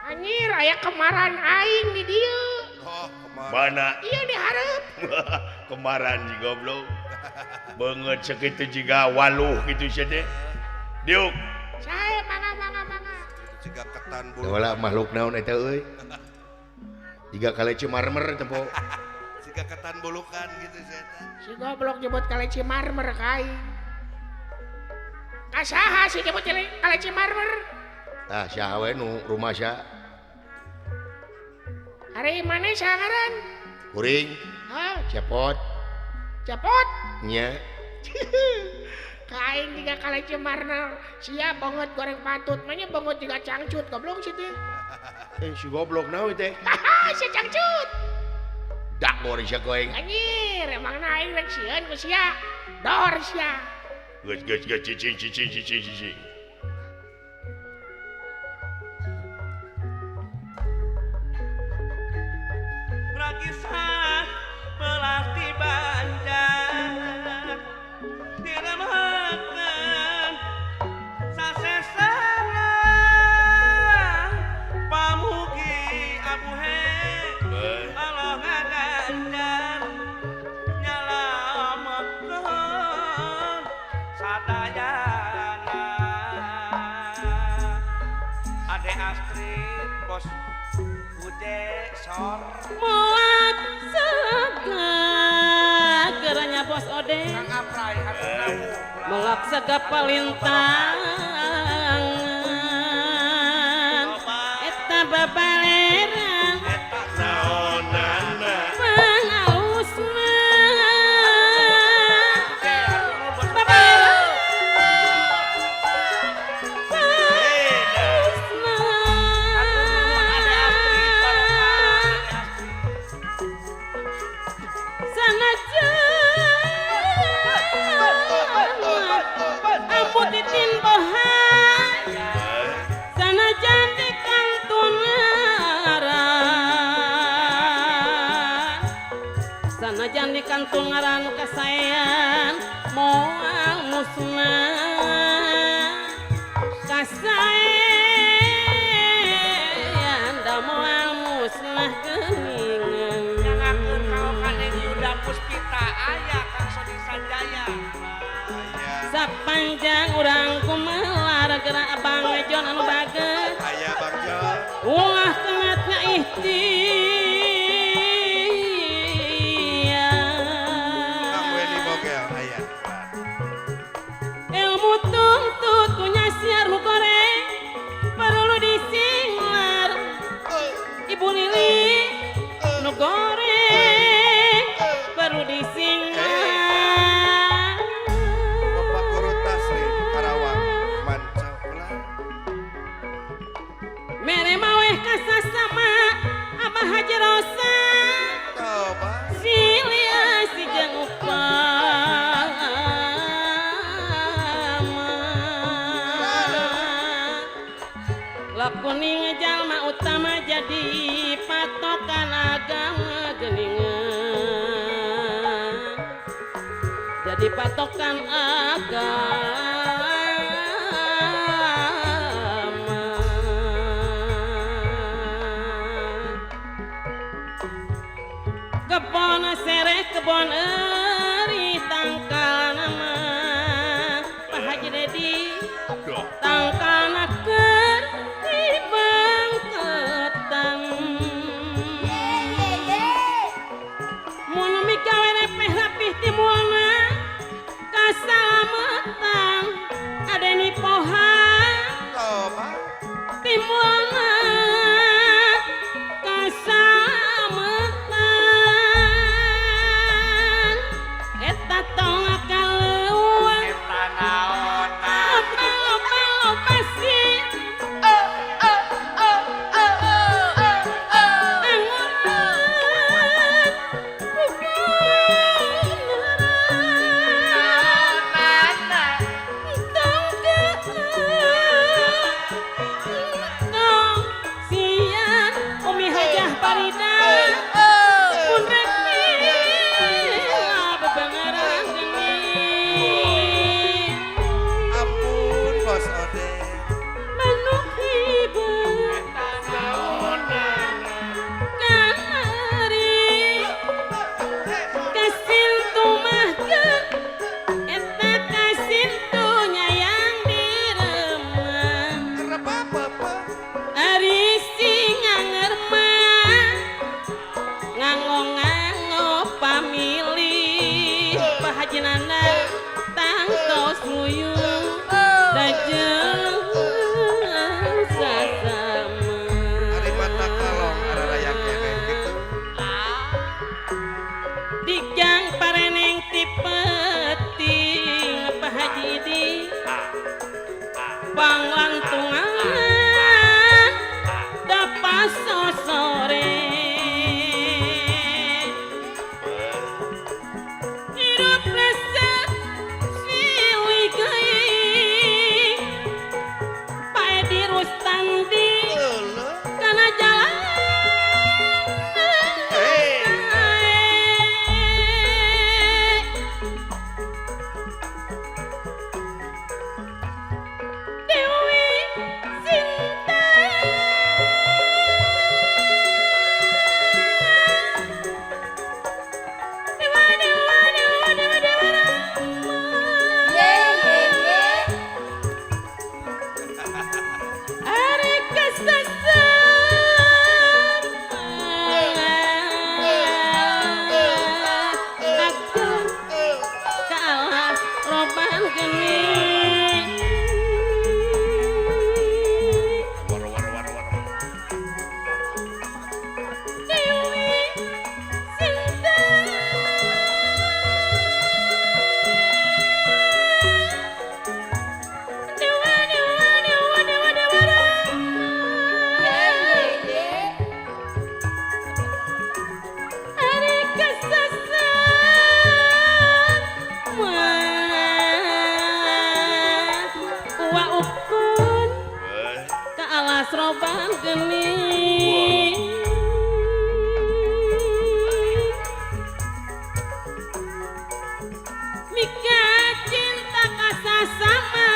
Anjir, aya kemaran aing di dieu. Oh, mana? Iya dihareup. Kemaran si goblok. Beungeut sakitu jiga waluh kitu sia teh. Diuk. Sae mangga mangga mangga. Jiga ketan bulu. Wala makhluk naon eta euy? Jiga kaleci marmer tempo. Jiga ketan bulukan gitu sia teh. Si goblok nyebut kaleci marmer ka aing. Ka saha si nyebut kaleci marmer? Tah saha we nu rumah sia? Ari maneh saha ngaran? Kuring. Hah? Cepot. Cepot? Nya. Ka aing jiga kaleci marmer, sia banget goreng patut, manya banget jiga cangcut goblok si teh. Eh si goblok naon teh? Haha, si cangcut. Dak goreng sia goeng. Anjir, emangna aing rek sieun ku sia. Dor sia. Geus geus geus cicing cicing cicing cicing. Ragisah melatih banjar diremahakeun sasesana pamugi abuhe Allah ngaganjar nyalametkeun sadayana. Ade Astrid bos Ude sor muat sega geranya bos Ode melak sega palintangan eta babaleran eta naonana pangalusna babaleran pangalusna sanajan titin bohan sanajan di kantungaran sanajan di kantungaran kasaean moal musnah kasaean da moal musnah geuningan. Nyangakeun kaokaneng Yuda Puspita aya Kang Sony Sanjaya. Sapanjang urang kumelar gerak Bang Jon anu bager aya Bang Jon ulah kengat ngaikhtiar Kang Weni Bogel aya ilmu tuntut ku nyasiar nu goreng perlu disinglar Ibu Lili nu goreng perlu disinglar. Bapak Guru Taslim Karawang manca ulah mere maweh kasasama Abah Haji Rosa silia si jeung upama lakuning jalma utama jadi patokan agama geuningan jadi patokan agama. Kebon sereh kebon eri tangkalna mah Pak Haji Dedi tangkalna keur dibangketan mun migawe repeh rapih timbulna kasalametan adeni pohan timbulna kasalametan eta tong kaluar eta naonna loba loba loba si Ngalantungan dapat sosore hidup resep siwi geuing Pak Edi Rustandi kana jalan Dewi Sinta Dewa dewa dewa dewa dewa Rama Ari kesesat Aku kalah roban geni Dewi Sinta Dewa dewa dewa dewa dewa Rama Ari kesesat Wa ukun ka alas roban geni Mika cinta kasasama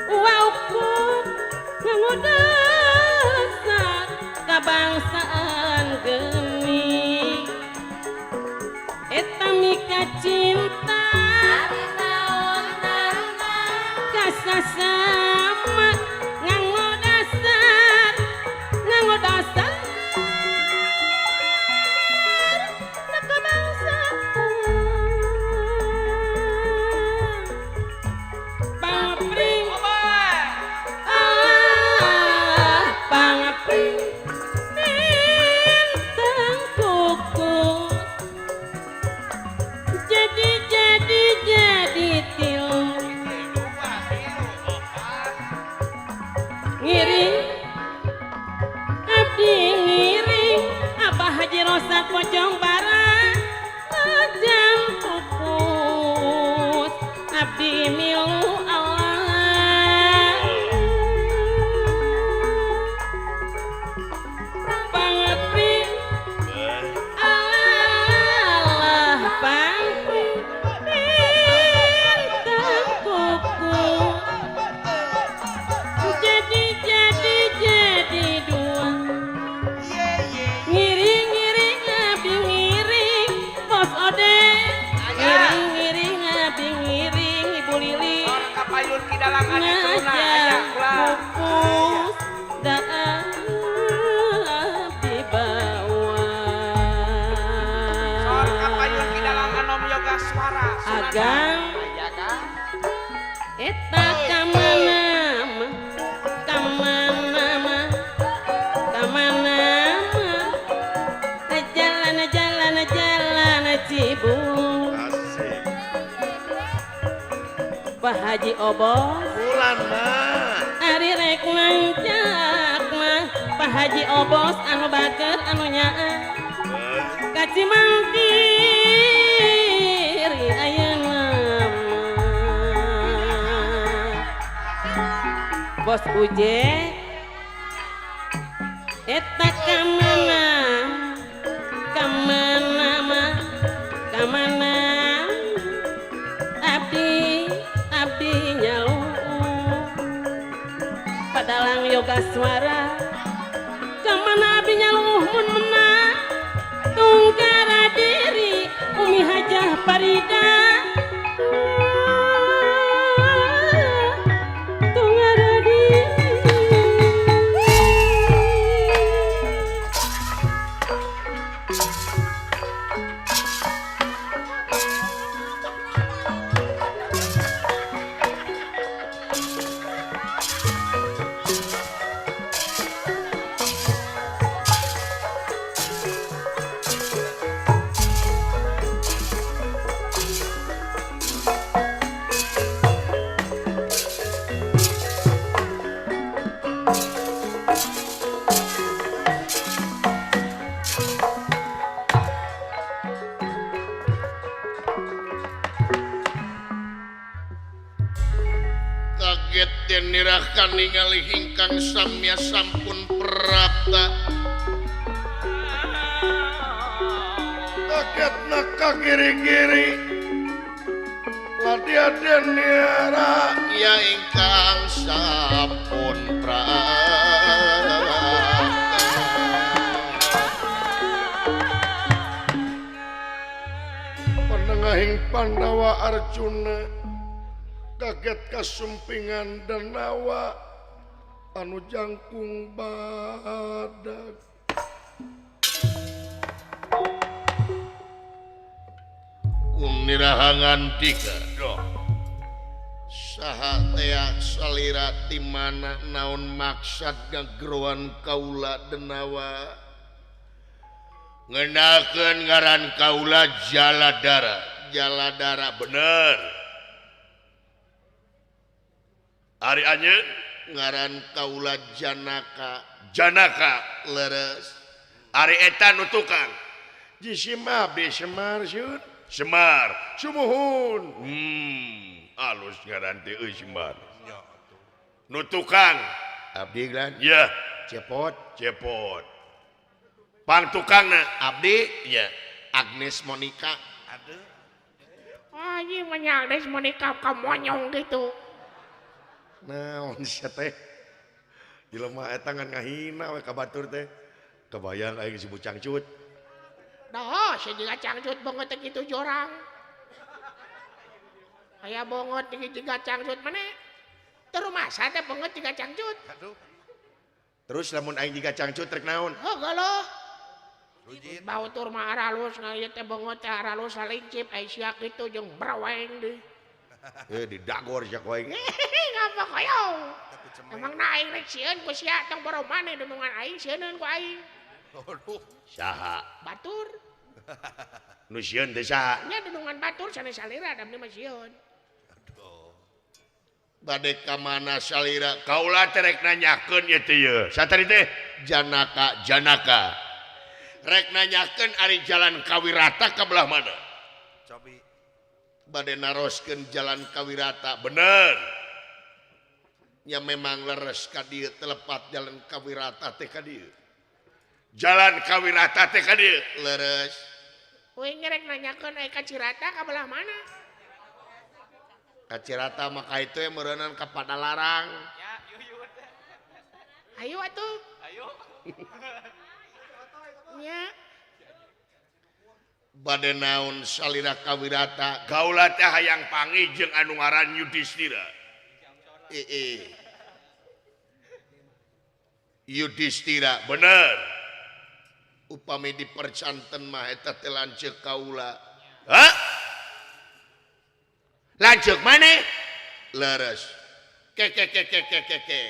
Wa ukun nganggo dasar kabangsaan geni Eta mika cinta kasasama nganggo dasar nganggo dasar kebangsaan pangapring Allah pangapring bintang kuku jadi jadi jadi tilu ngiring abdi ngiring Abah Haji Rosak Pocong Bara jam pupus abdi milu Allah pangapring Allah pangpring bintang kuku jadi jadi jadi dua ngiring ngiring abdi ngiring bos ode ngiring ngiring abdi ngiring ibu Lili Kapayun kidalang adi teruna aya ngajak kula. pupus da abdi bawa Sor kapayun kidalang anom yoga suara Sunanda. Agang. Aya Kang. Eta kamana mah kamana mah kamana mah jalan jalan jalan Cibung Asik. Pak Haji Obos Bulan mah. Ari rek nanjak mah Pak Haji Obos anu bager anu nyaah ka Cimangkiri ayeuna mah. Bos Uje eta kamana kamana mah kamana abdi abdi nyalu padalang yoga suara kamana abdi nyaluh mun menang tunggara diri Umi Hajah Parida tunggara diri. Kaget den nirahkan ningali ingkang samya sampun prapta. Kaget naka kiri-kiri ladia den nira ya ingkang sampun prapta. Panengahing Pandawa Arjuna kaget kasumpingan Denawa anu jangkung badag. Nirahangan tiga saha tea salira ti mana naon maksad ngageroan kaula Denawa ngenakeun ngaran kaula Jaladara. Jaladara bener. Ari anjeun ngaran kaula Janaka. Janaka leres. Ari eta nu tukang jisima abdi Semar sieun. Semar sumuhun. Alus ngaran teh euy Semar. Nu tukang abdi glan ya Cepot. Cepot. Pang tukangna abdi ya Agnes Monica. Aduh. Anjing mah Agnes Monica ka monyong gitu. Naon sia teh? Jelema eta ngan ngahina we ka batur teh. Kebayang aing si cangcut. Dah, saya juga cangcut banget gitu jorang. Aya bongot juga cangcut mana? Terus masa teh bongot juga cangcut. Aduh. Terus lamun aing juga cangcut rek naon? Oh, galoh. Bau tur mah aralus ngalieu teh bongot teh aralus salincip ai sia kitu jeung braweng deui. Didagor sia ku aing. Ngapa koyong? Emang na aing rek sieun ku sia tong boro maneh dunungan aing sieuneun ku aing. Aduh. Saha? Batur. Nu sieun teh saha? Nya dunungan batur sanes salira da mah sieun. Aduh. Bade ka mana salira? Kaula teh rek nanyakeun ieu teh yeuh. Satari teh Janaka. Janaka. Rek nanyakeun ari jalan Kawirata ka belah mana? Cobi. Bade naroskeun jalan Kawirata. Bener. Nya memang leres ka dieu telepat jalan Kawirata teh ka dieu. Jalan Kawirata teh ka dieu leres. Uing rek nanyakeun ai ka Cirata ka belah mana? Ka Cirata mah ka itu meureunnan ka Padalarang. Ya, yuyun. Ayo atuh. Ayo. Nya. Bade naon salira Kawirata? Kaula teh hayang panggih jeung anu ngaran Yudhistira. Yudhistira bener. Upami dipercanten mah eta teh lanceuk kaula. Hah? Lanceuk maneh? Leres. Ke ke ke ke ke ke ke.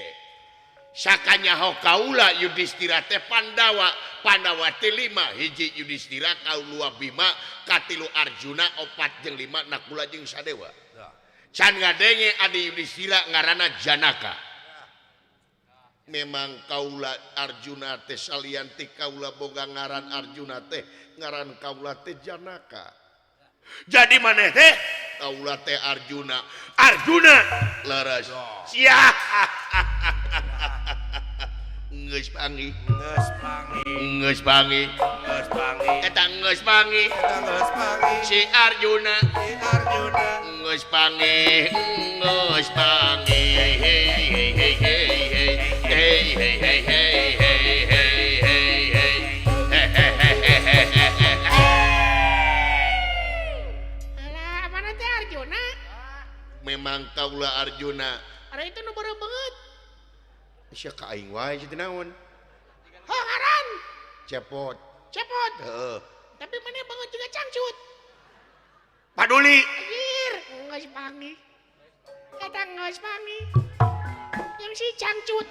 Sakanyaho kaula Yudhistira teh Pandawa. Pandawa teh 5, hiji Yudhistira, kaulua Bima, katilu Arjuna, 4 jeung 5 Nakula jeung Sadewa. Can ngadenge adi Yudhistira ngaranna Janaka. Memang kaula Arjuna teh salian ti kaula boga ngaran Arjuna teh ngaran kaula teh Janaka. Jadi maneh teh kaula teh Arjuna. Arjuna leres. Sia. Geus panggih. Geus panggih. Geus panggih. Geus panggih. Eta geus panggih. Eta geus panggih. Si Arjuna. Si Arjuna. Geus panggih. Geus panggih. Hey hey hey hey hey hey hey hey hey hey hey hey hey hey hey. Alah, mana teh Arjuna? Memang kaula Arjuna. Ari itu nu bareng banget. Sia ka aing wae sia teh naon? Heuh ngaran. Cepot. Cepot. Heeh. Tapi maneh banget juga cangcut. Paduli. Anjir, geus panggih. Eta geus panggih. Yang si cangcut.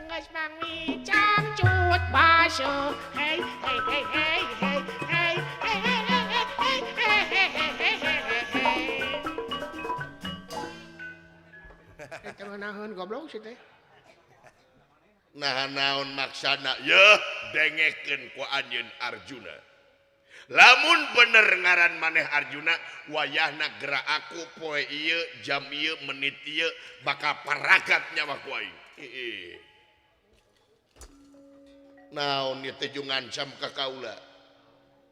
Geus panggih cangcut baso. Hey hey hey hey hey hey hey hey hey hey hey hey hey hey hey. Eta ngeunaheun goblok si teh. Nah naon maksana yeuh dengekeun ku anjeun Arjuna. Lamun bener ngaran maneh Arjuna wayahna gerak aku poe ieu jam ieu menit ieu bakal paragat nyawa ku aing. Naon ieu teh jeung ngancam ka kaula.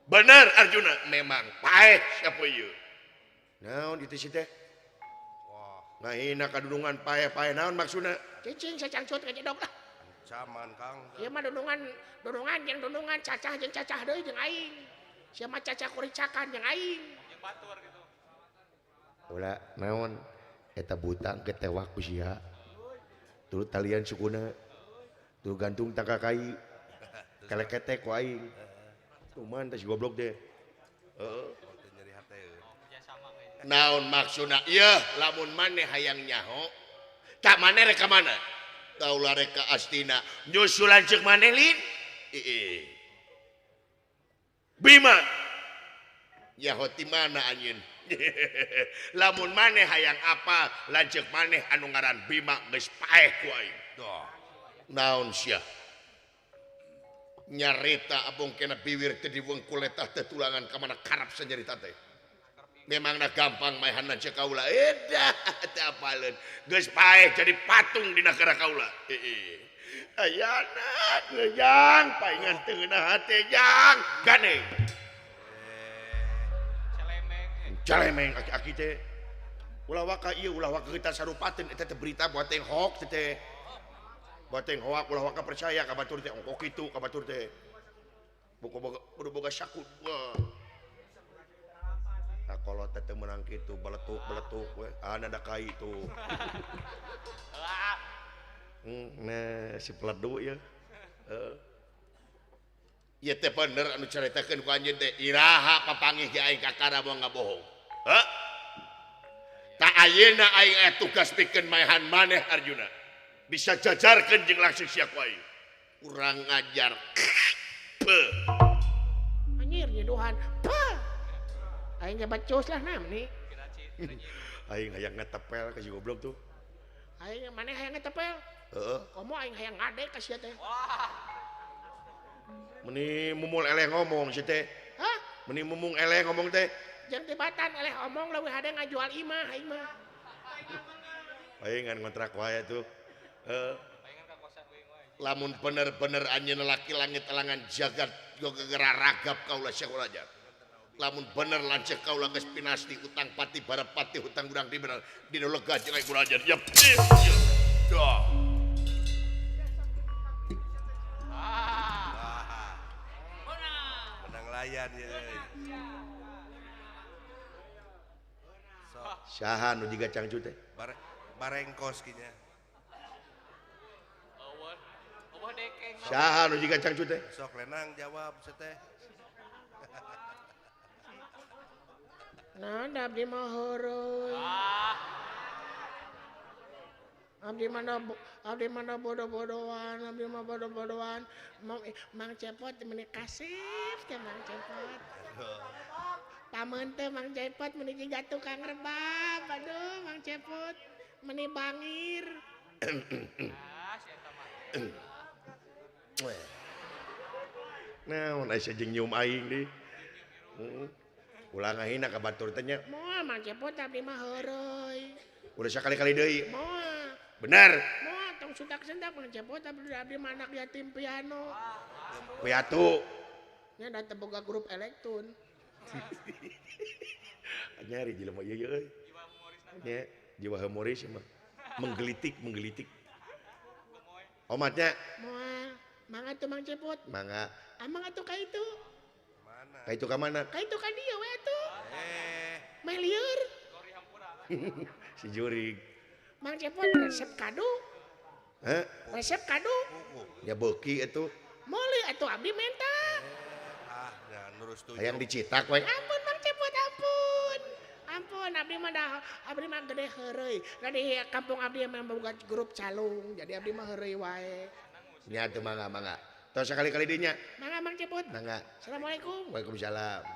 Bener Arjuna memang paeh siapa ieu. Naon itu sih teh? Wah, Ngahina kadudungan paeh-paeh naon maksudna? Cicing sacangcut kajedog lah. Ancaman Kang. Ieu mah dudungan dudungan jeung dudungan cacah jeung cacah deui jeung aing. Sia mah cacah kuricakan jeung aing. Ulah naon eta butang ketewak ku sia. Tuluy talian sukuna. Tuluy gantung tangka kai. Keleketek ku aing. Cuman teh si goblok deh. Heeh. Nyeri hate. Naon maksudna? Ieu lamun maneh hayang nyaho, tak maneh rek ka mana? Kaula rek ka Astina. Nyusul lanceuk maneh lin? Iih. Bima. Nyaho ti mana anjeun? Lamun maneh hayang apa, lanceuk maneh anu ngaran Bima geus paeh ku aing. Duh. Naon sia? Nyarita abong kena biwir teh diwengkul letah teh tulangan ka mana karap sanyarita teh. Memangna gampang maehan lanceuk kaula. Edah teu apaleun. Geus paeh jadi patung di negara kaula. Heeh. Ayana jang paingan teu ngeunah hate jang gandeng. Celemeng aki-aki teh. Ulah waka ieu ulah waka kita sarupateun eta teh berita buat teh hoax teh. Buat teh hoax ulah waka percaya ka batur teh ongkok kitu ka batur teh. Boga kudu boga syakut. Wah. Nah, kalau teh teu meunang kitu beletuk-beletuk we. Ah nada kai tuh. Nah si peledu ya. Heeh. Ieu teh bener anu caritakeun ku anjeun teh iraha papanggih ge aing kakara moal ngabohong. Hah? Tak ayeuna aing aya tugas pikeun maehan maneh Arjuna. Bisa jajarkeun jeung langsung sia ku aing. Kurang ngajar. Peuh. Anjir nyeduhan. Peuh. Aing ge becus lah nam nih. Aing hayang ngetepel ka si goblok tuh. Aing maneh hayang ngetepel. Heeh. Komo aing hayang ngadek ka sia teh. Meni mumul eleh ngomong si teh. Hah? Meni mumung eleh ngomong teh. Jeung tibatan eleh omong leuwih hade ngajual imah aing mah. Aing ngan ngontrak wae tuh. Heeh. Lamun bener-bener anjeun laki langit elangan jagat gegera ragap kaula sia kula ajar. Lamun bener lanceuk kaula geus pinasti utang pati barapati hutang urang di bener dina lega jeung aing kula ajar. Yep. Dah. Menang layan ya. Sok Saha nu jiga cangcut teh? Barengkos kinya. Saha nu jiga cangcut teh? Sok lenang jawab seteh. Nah, abdi mah heureuy. Abdi mah abdi mah bodoh-bodohan, abdi mah bodoh-bodohan. Mang Cepot meni kasep teh Mang Cepot. Pameun teh Mang Cepot meni jiga tukang rebab. Aduh, Mang Cepot meni bangir. Naon aya jeung nyium aing deui. Heeh. Ulah ngahina ka batur teh nya. Moal Mang Cepot abdi mah heureuy. Udah sakali-kali deui. Moal. Bener. Moal tong sundak-sundak Mang Cepot abdi mah anak yatim piano. Piatu. Nya da teu boga grup elektron. Nyari jelema ieu ieu euy. Nya jiwa humoris mah. Menggelitik, menggelitik. Omatnya. Moal. Mangga tuh Mang Cepot. Mangga. Amang atuh ka itu. Mana? Ka itu ka mana? Ka itu ka dieu we atuh. Meh lieur. Si jurig. Mang Cepot resep kadu. Hah? Resep kadu. Ya beuki atuh. Meuli atuh abdi menta. Ah, ya nurus tujuh. Hayang dicetak we. Ampun Mang Cepot ampun. Ampun abdi mah dah abdi mah gede heureuy. Da di kampung abdi mah boga grup calung. Jadi abdi mah heureuy wae. Nya teu mangga mangga. Tos sakali-kali deui nya. Mangga Mang Cepot. Mangga. Assalamualaikum. Waalaikumsalam.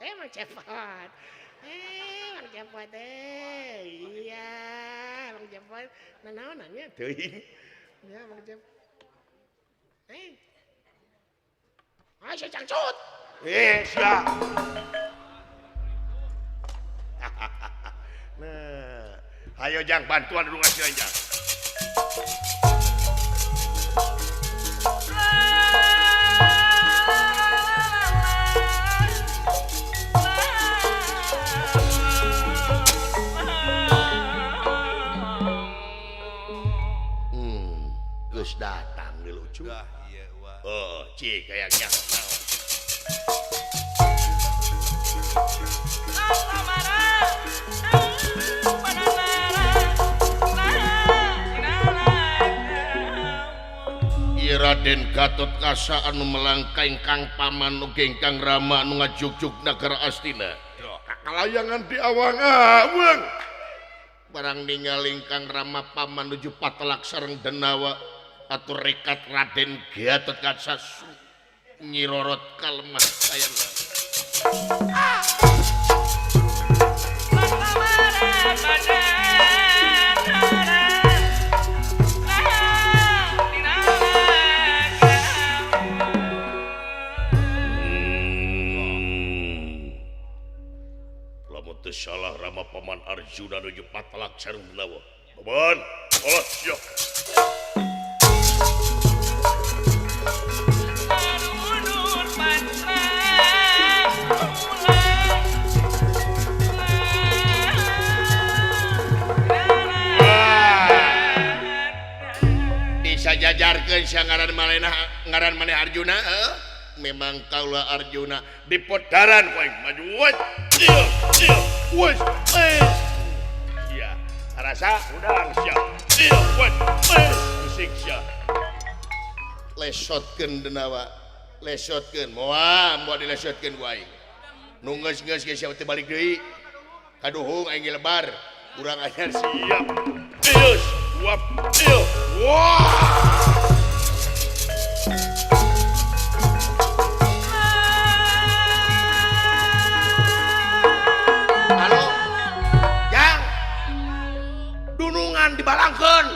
Mang Cepot. Mang Cepot Iya, Mang Cepot. Nanaon nya? Teuing. Ya, Mang Cepot. Ayo si cangcut. Sia. Nah, ayo jang bantuan dulu ngasih jang. Geus datang di lucu. Dah ieu wah. Oh, cik kayaknya. Raden Gatot Kaca anu melangka ingkang paman ugi ingkang rama anu ngajugjug nagara Astina. Kakalayangan di awang-awang. Barang ningali ingkang rama paman nuju patelak sareng denawa atur rekat Raden Gatot Kaca nyirorot kalemah kayana. Salah Rama Paman Arjuna nuju patelak sareng denawa. Paman, olah sia. Disajajarkeun sia ngaran manehna ngaran maneh Arjuna memang kaula Arjuna di podaran kowe maju wes. Iya, iya. Wes, iya, rasa udang siap. Iya, wes, musik siap. Lesotkeun denawa, lesotkeun. Moal, moal dilesotkeun ku aing. Nu geus-geus ge sia teh balik deui. Kaduhung aing ge lebar. Urang anyar siap. Iya, wap, iya. Wah. Dibalangkeun.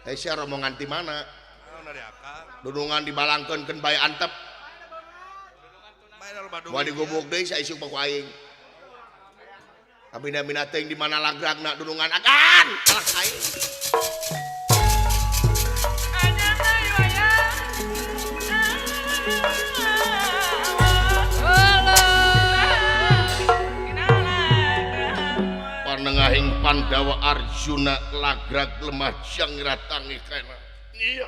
Hei sia rombongan ti mana? Dunungan dibalangkeun keun bae antep. Moal digubuk deui saisuk mah ku aing. Abina-bina teuing di mana lagragna dunungan akan. Alah aing. Panengahing Pandawa Arjuna lagrag lemah jang ratangi kana. Iya.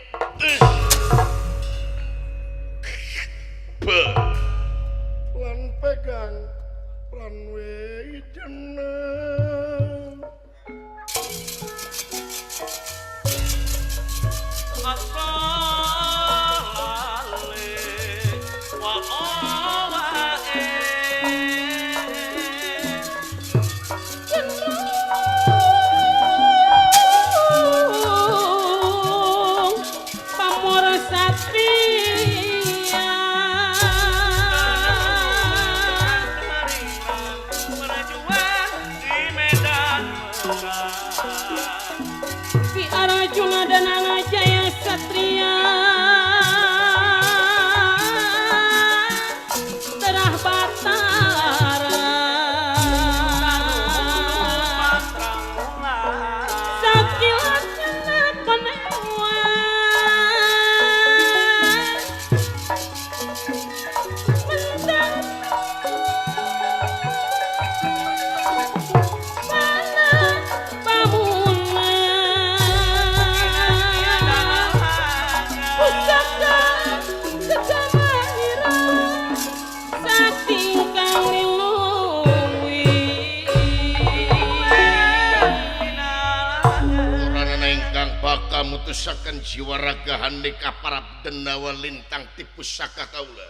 Lan pegang lan we jeneng. Mutusaken jiwa raga handika para denawa lintang ti pusaka kaula.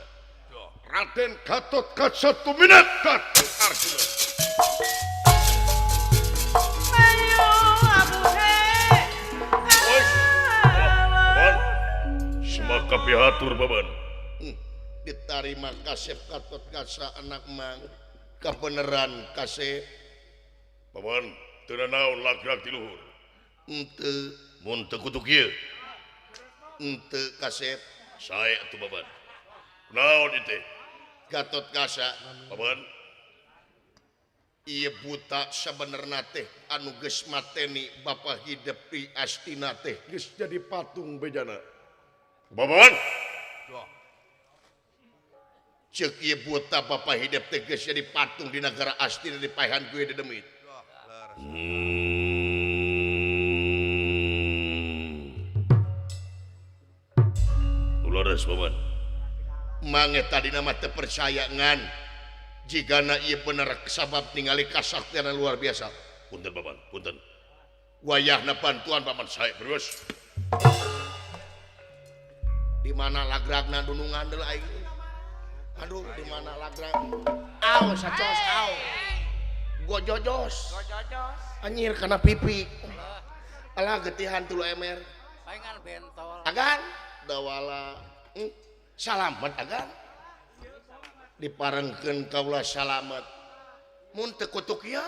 Raden Gatot Kaca tuminat Gatot Arjuna. Semaka pihatur baban. Ditarima kasep Gatot Kaca anak mang kabeneran kasep. Baban teu naon lagrag ti luhur. Henteu mun teu kutu kieu. Henteu kasep. Sae atuh Baban. Naon ieu teh? Gatot Kaca. Baban. Ieu buta sabenerna teh anu geus mateni Bapak hidep di Astina teh geus jadi patung bejana. Baban. Ceuk ieu buta Bapak hidep teh geus jadi patung di negara Astina dipaehan ku dedemit. Leres Baban. Mange tadina mah teu percaya ngan jigana ieu bener sabab ningali kasaktian luar biasa. Punten Baban, punten. Wayahna bantuan Paman sae terus. Di mana lagragna dunungan deui aing. Aduh, di mana lagrag? Aw, sacos aw. Gojojos. Gojojos. Anjir kana pipi. Alah getihan 3 ember. Paingan bentol. Agan dawala. Salamet agan. Diparengkeun kaula salamet. Mun teu kutuk ieu?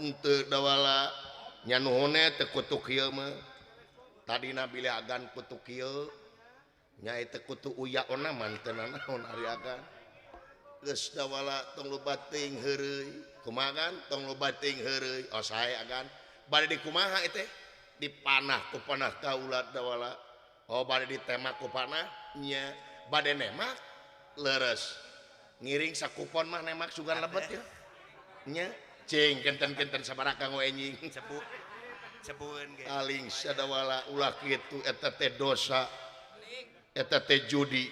Henteu dawala. Nya nuhun teu kutuk ieu mah. Tadina bilih agan kutuk ieu. Nya teu kutu uya ona mah teu nanaon ari agan. Geus dawala tong loba teuing heureuy. Kumaha agan? Tong loba teuing heureuy. Oh sae agan. Bade dikumaha ieu teh? Dipanah ku panah kaula dawala. Oh bade ditemak ku panah nya. Bade nemak leres. Ngiring sakupon mah nemak sugan lebet ya. Nya cing kenten-kenten sabaraha kanggo enjing. Cebueun ge. Aling sadawala ulah kitu eta teh dosa. Eta teh judi.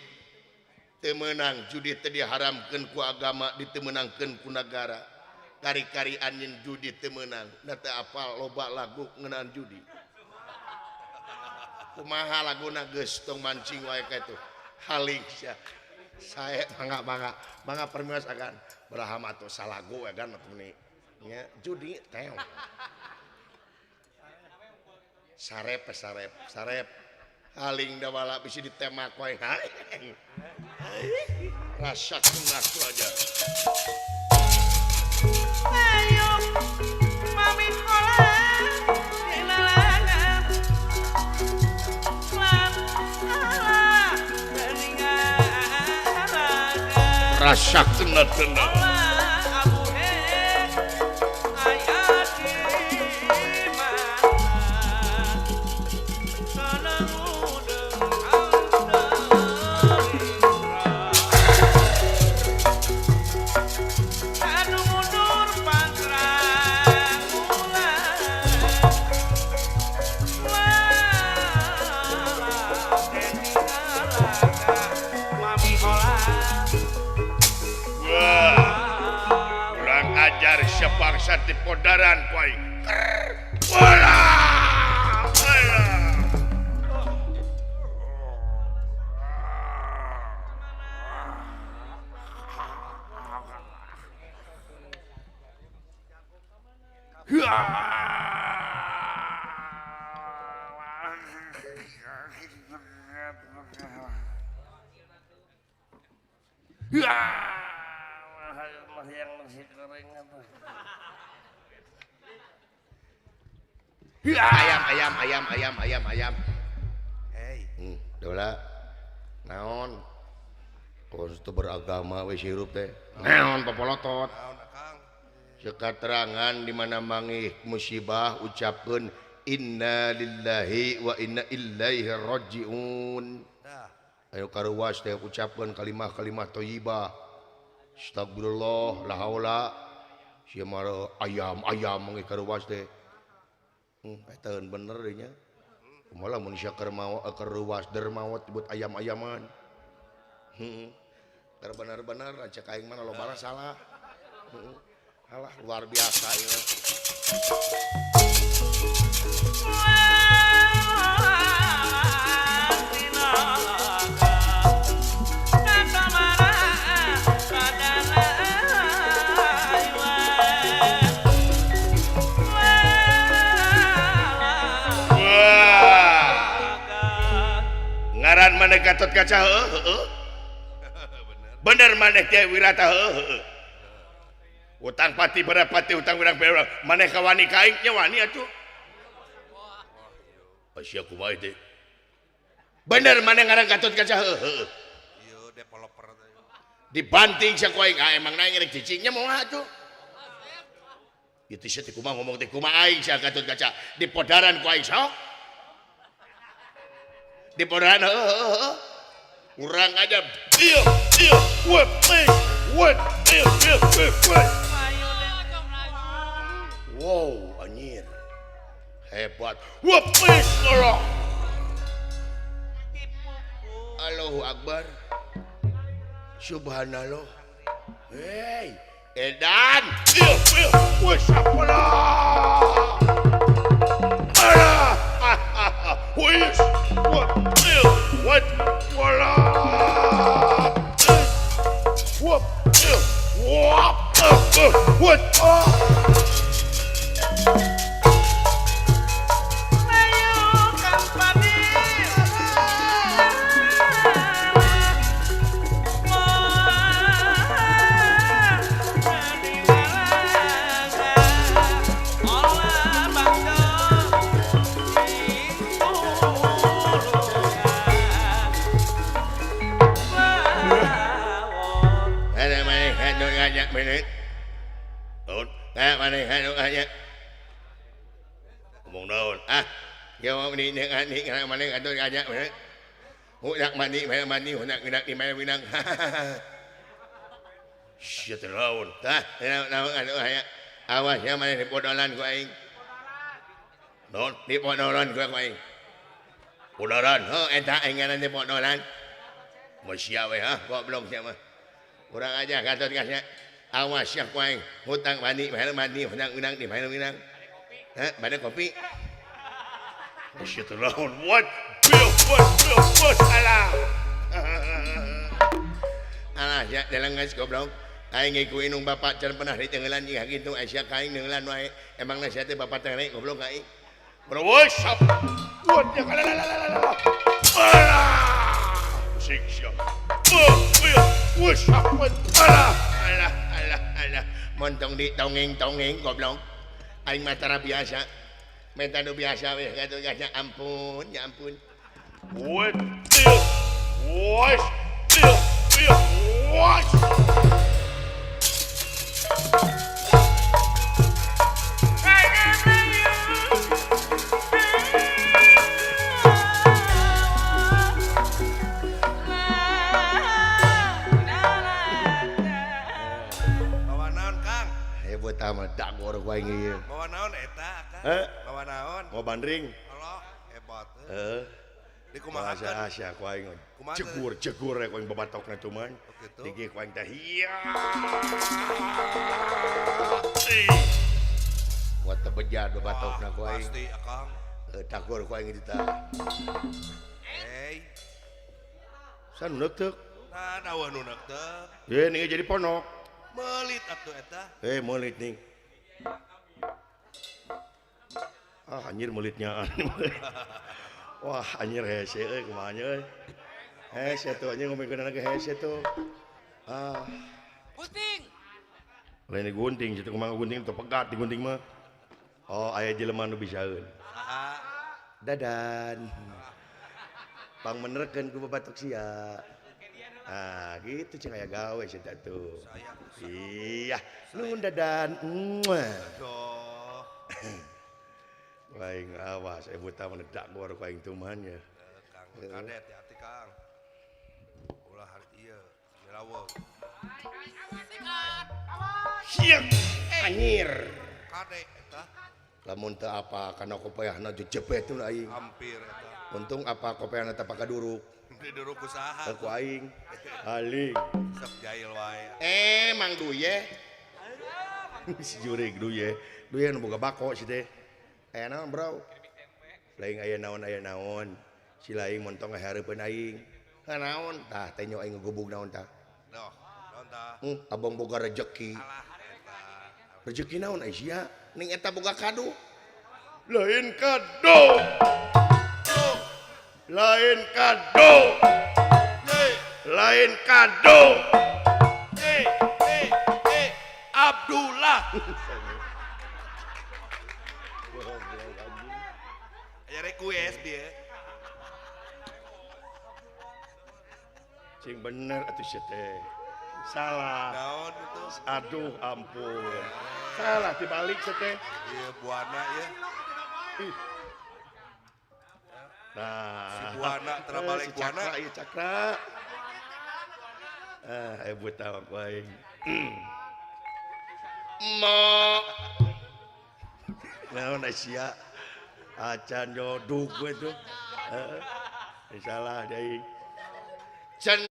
Teu meunang judi teh diharamkeun ku agama, ditemeunangkeun ku nagara. Kari-kari anjeun judi teu meunang, da teu apal loba lagu ngeunaan judi. Kumaha laguna geus tong mancing wae ka itu. Haling sia. Sae mangga-mangga, mangga permios agan. Beraham atuh salagu agan atuh meni. Nya judi teh. Sarep sarep sarep. Haling dawala bisi ditemak wae. Rasa kena aja. Ayo mami kola dinalangan. Rasa kena tenang. Sebangsa di podaran kuai. Ayam ayam ayam ayam ayam ayam. Hey. Dola. Naon? Kos teu beragama we sirup teh. Naon popolotot? Naon Akang? Sekaterangan di mana mangih musibah ucapkeun inna lillahi wa inna ilaihi rajiun. Ayo karuas teh ucapkeun kalimah-kalimah thayyibah. Astagfirullah la haula. Sia mah ayam ayam mangih karuas teh. Eta bener deui nya. Kumaha lamun sia keur mawa keur ruas dermawat buat ayam-ayaman. Heeh. Keur bener-bener cek aing mah lobana salah. Heeh. Alah luar biasa ieu. Ngaran maneh Gatot Kaca heueuh heueuh. Bener maneh teh Wirata heueuh heueuh. Utang pati berapati utang wirang berapa maneh ka wani ka aing nya wani atuh. Sia kumaha teh? Bener mana ngaran Gatot Kaca heuh. Ieu developer teh. Dibanting sia ku aing ah emang naing rek cicingnya moal atuh. Ieu teh sia teh kumaha ngomong teh kumaha aing sia Gatot Kaca dipodaran ku aing sok. Dipodaran heuh. Urang aja ieu ieu wet wet ieu ieu wet. Wow anjir. Hebat. Wah, Allah. Allahu Akbar. Subhanallah. Hei, edan. Awas ya ku aing hutang mandi bayar mandi hutang unang di bayar unang. Hah, bade kopi. Shit naon what? What alah. Alah ya delenges goblok. Aing ge ku inung bapak can pernah ditengelan jeung kitu aya ka aing neungelan wae. Emangna sia teh bapak teh goblok ka aing. Bro sap. What ya alah. Alah. Siksa. Wes alah. Alah alah alah montong di tongeng-tongeng goblok. Aing mah tara biasa. Menta nu biasa we katuh biasa ampun ya ampun. What? What? What? Dagor ku aing ieu. Mawa naon eta Kang? Mawa naon? Mawa bandring. Allah hebat. Heeh. Dikumahakeun? Asa ku aing. Jegur jegur ku aing babatokna cuman. Digi ku aing teh hiya. Wa teu beja babatokna ku aing. Pasti Akang. Heuh dagor ku aing itu tah. Hey. San nu neuteuk. Nah, dawa nu neuteuk. Ye nih jadi ponok. Melit atuh eta. Melit nih. Ah anjir melitnya. Wah anjir hese euy kumaha nya euy. Hese tuh anjir ngomongkeun ge hese tuh. Ah. Gunting. Lain digunting situ kumaha gunting teu pegat digunting mah. Oh aya jelema nu bisaeun. Dadan. Pangmenerkeun ku babatok sia. Ah gitu cing aya gawe sia tuh. Iya, nuhun dadan. Aing awas buta menedak gor ku aing tuman ya. Kang kade hati-hati Kang. Ulah hari ieu nyelaweng. Siap anjir. Kade eta. Lamun teu apa kana kopayahna jejebet teu aing. Hampir eta. Untung apa kopayahna teh pakaduruk. Diduruk ku saha? Ku aing. Aling. Sok jail wae. Mang Duye. Si jurig Duye. Duye nu boga bako si teh. Aya naon, Bro? Lain aya naon. Si lain montong hareupeun aing. Ha naon? Tah teh nyo aing ngegubug naon tah? Noh, naon tah? Abang boga rejeki. Alah eta. Rejeki naon ai sia? Ning eta boga kado. Lain kado. Lain kado. Lain kado. Abdullah. Aya request dia. Sing bener atuh sia teh. Salah. Naon itu? Aduh ampun. Salah dibalik sia teh. Iya buana ya. Ih. Nah, Si Buana, terbalik si Cakra, Buana. Iya Cakra. Ah, buta ku aing. Mo Naon sia? Acan jodug we tuh. Heeh. Salah deui. Can